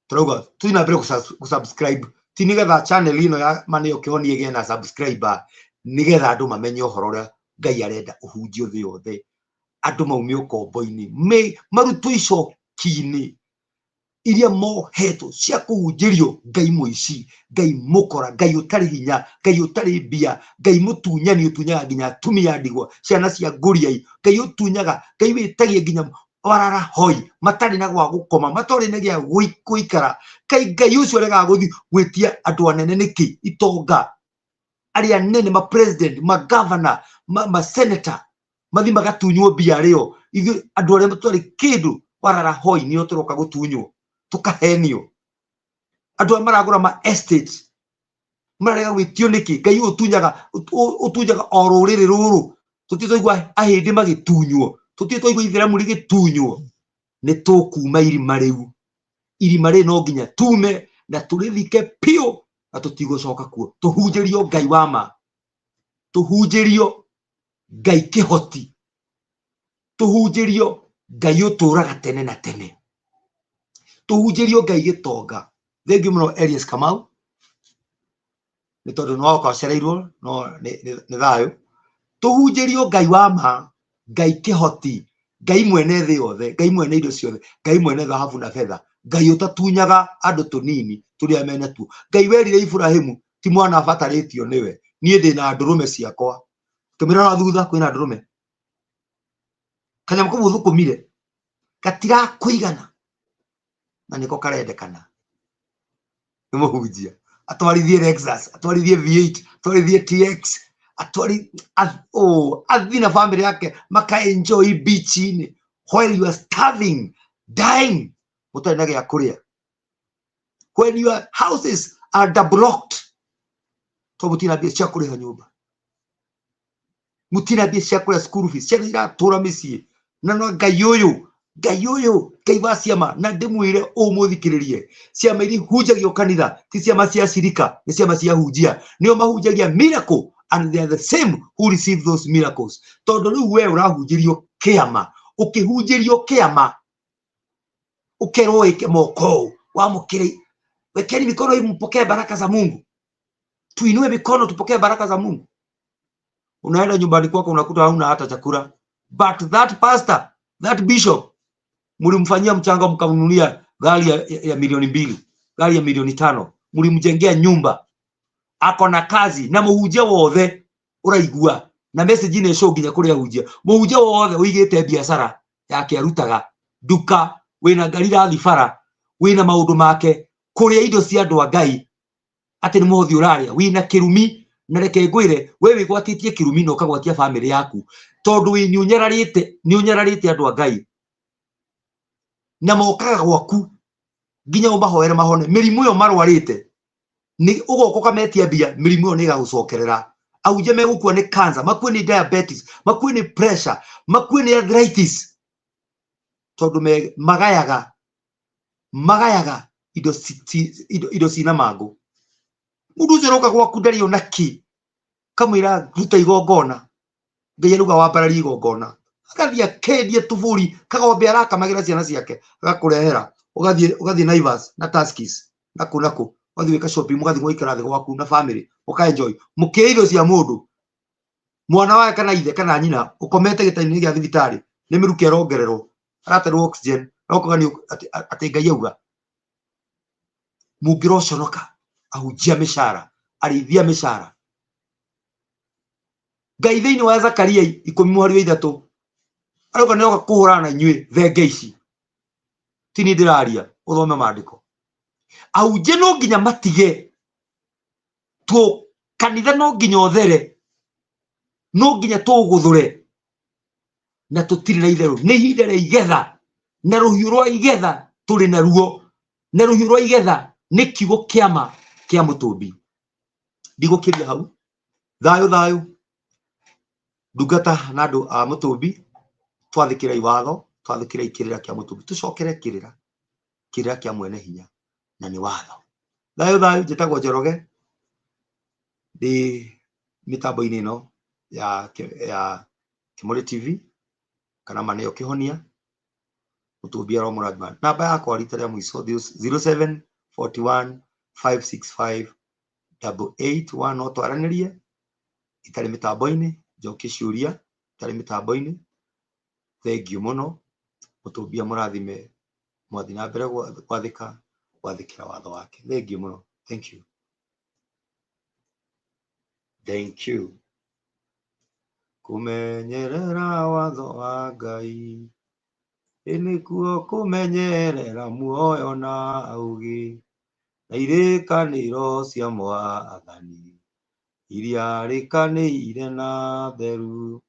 turauga tuthi na mbere kusubscribe, Ti nĩgetha channel ĩno ya Ma Nĩyo Kĩhonia ĩgĩe na subscriber, nĩgetha andũ mamenye ũhoro ũrĩa Ngai arenda ũhunjio thĩ yothe, andũ maume ũkombo-inĩ, marutwo icoki-inĩ iria mohetwo cia kũhunjĩrio Ngai mũici, Ngai mũkora, Ngai ũtarĩ hinya, Ngai ũtarĩ mbia, Ngai mũtunyani ũtunyaga nginya atumia a ndigwa, ciana cia ngũriai, Ngai ũtunyaga, Ngai wĩtagia nginya warara hoi, matarĩ na gwa gũkoma, matarĩ na gĩa gũikara. Ngai Ngai ũcio aregaga gũthiĩ gwĩtia andũ anene nĩkĩ? Itonga, arĩa anene, ma president, ma governor, ma senator, mathi magatunywo mbia rĩo. Ithuĩ andũ arĩa tũtarĩ kĩndũ, warara hoi, nĩo tũroka gũtunywo, tũkahenio. Andũ arĩa maragũra ma estate mararega gwĩtio nĩkĩ? Ngai ũyũ ũtunyaga, ũtunyaga o rũrĩrĩ rũrũ. Tũtirĩ twaigua ahĩndĩ magĩtunywo, tũtirĩ twaigua itheramu rĩgĩtunywo. Nĩ tũkuma irima rĩu, irima rĩrĩ no nginya tume na tũrĩthike biũ, na tũtigũcoka kuo. Tũhunjĩrio Ngai wa ma, tũhunjĩrio Ngai kĩhoti, tũhunjĩrio Ngai ũtũraga tene na tene, tũhunjĩrio Ngai gĩtonga. Thengiũ mũno Elias Kamau, nĩ tondũ nĩ waoka ũcereirwo, no nĩ thayũ. Tũhunjĩrio Ngai wa ma, Ngai kĩhoti, Ngai mwene thĩ yothe, Ngai mwene indo ciothe, Ngai mwene thahabu na betha, Ngai ũtatunyaga andũ tũnini tũrĩa menatuo, Ngai werire Iburahimu ti mwana abatarĩtio nĩwe, niĩ ndĩna ndũrũme ciakwa. Tũmĩrora thutha kwĩna ndũrũme, kanyamũ kau ũthũkũmire gatirakũigana na nĩko karendekana nĩ mũhunjia atwarithie Lexus, atwarithie V8, atwarithie TX, atwari oh, athiĩ na family yake maka enjoy beach-inĩ while you are starving, dying, mũtarĩ na gĩa kũrĩa, when your houses are blocked tondũ mũtirĩ na mbia cia kũrĩha nyũmba, mũtirĩ na mbia cia kũrĩha school fees, ciana iratũra mĩciĩ. Na no Ngai ũyũ, Ngai ũyũ, Ngai wa ciama, na ndĩmwĩre ũmũthikĩrĩrie, ciama iria ihunjagio kanitha ti ciama cia cirika, nĩ ciama cia hunjia, nĩo mahunjagia miracle, and they are the same who receive those miracles. Tondũ rĩu we ũrahunjĩrio kĩama, ũkĩhunjĩrio kĩama ũkerwo wĩke moko ũũ, wamũkĩre, wekeni mikono hivi mpokee baraka za Mungu, tuinue mikono tupokee baraka za Mungu. Unaenda nyumbani kwako unakuta hauna hata chakula, but that pastor, that bishop, mlimfanyia mchango mkamnunulia gari ya milioni 2, gari ya milioni 5, mlimjengea nyumba, ako na kazi. Na mũhunjia wothe ũraigua na message nĩ show nginya kũrĩa ahunjia, mũhunjia wothe ũigĩte biacara yake arutaga nduka, wĩna ngari irathi bara, wĩna maũndũ make, kũrĩa indo cia andũ a Ngai atĩ nĩ mũhothi ũrarĩa, wĩna kĩrumi. Na reke ngwĩre, we wĩgwatĩtie kĩrumi na ũkagwatia famĩlĩ yaku, tondũ wĩ nĩ ũnyararĩte andũ a Ngai, na mokaga gwaku nginya ũmahoere mahone mĩrimũ ĩyo marwarĩte. Nĩ ũgoka ũkametia mbia, mĩrimũ ĩyo nĩ ĩgagũcokerera. Ahunjia megũkua nĩ cancer, makue nĩ diabetes, makue nĩ pressure, makue nĩ arthritis, tondũ magayaga indo indo cina mangũ. Mũndũ ũcio aroka gwaku ndarĩ ona kĩ, kamwĩra ruta igongona, Ngai arauga wambararie igongona, agathiĩ akendia tũbũri kagombe arakamagĩra ciana ciake, agakũrehera, ũgathiĩ Naivas na Tuskys na kũ na kũ, ũgathiĩ gwĩka shopping, mũgathiĩ gũikara thĩ gwaku na family, mũka enjoy mũkĩrĩa irio cia mũndũ, mwana wake kana ithe kana nyina ũkomete gĩtanda-inĩ gĩa thibitarĩ, nĩ mĩrukĩ arongererwo, araterwo oxygen, na ũkauga nĩ atĩ Ngai auga. Mũngĩroconoka ahunjia mĩcara, arĩithia mĩcara. Ngai thĩinĩ wa Zakaria 10 mũhari wa 3 arauga nĩ oka kũhũrana na inyuĩ thenge ici. Ti niĩ ndĩraria, ũthome maandĩko. Ahunjia no nginya matige tuo, kanitha no nginya ũthere, no nginya tũgũthũre, na tũtirĩ na itherũ. Nĩ ihinda rĩa igetha, na rũhiũ rwa igetha tũrĩ naruo, na rũhiũ rwa igetha nĩ kiugo kĩama kĩa mũtũmbi. Ndigũkĩria hau. Thayũ thayũ, ndungata na andũ a mũtũmbi, twathĩkĩrai watho, twathĩkĩrai kĩrĩra kĩa mũtũmbi, tũcokere kĩrĩra, kĩrĩra kĩa mwene hinya, na nĩ watho. Thayũ thayũ, njĩtagwo Njoroge, ndĩ mĩtambo-inĩ ĩno ya Kĩmũrĩ TV kana Ma Nĩyo Kĩhonia. Mũtũmbi aromũrathima. Namba yakwa rita rĩa mũico 07 41 565. 881 no twaranĩrie itarĩ mĩtambo-inĩ, njokie ciũria itarĩ mĩtambo-inĩ. Thengiũ mũno, mũtũmbi amũrathime mwathiĩ na mbere gwathĩka gwathĩkĩra watho wake. Thengiũ mũno, thank you, thank you. Kũmenyerera watho wa Ngai ĩ nĩkuo kũmenyerera muoyo na ũũgĩ na irĩkanĩro cia mwathani iria rĩkanĩire na theru.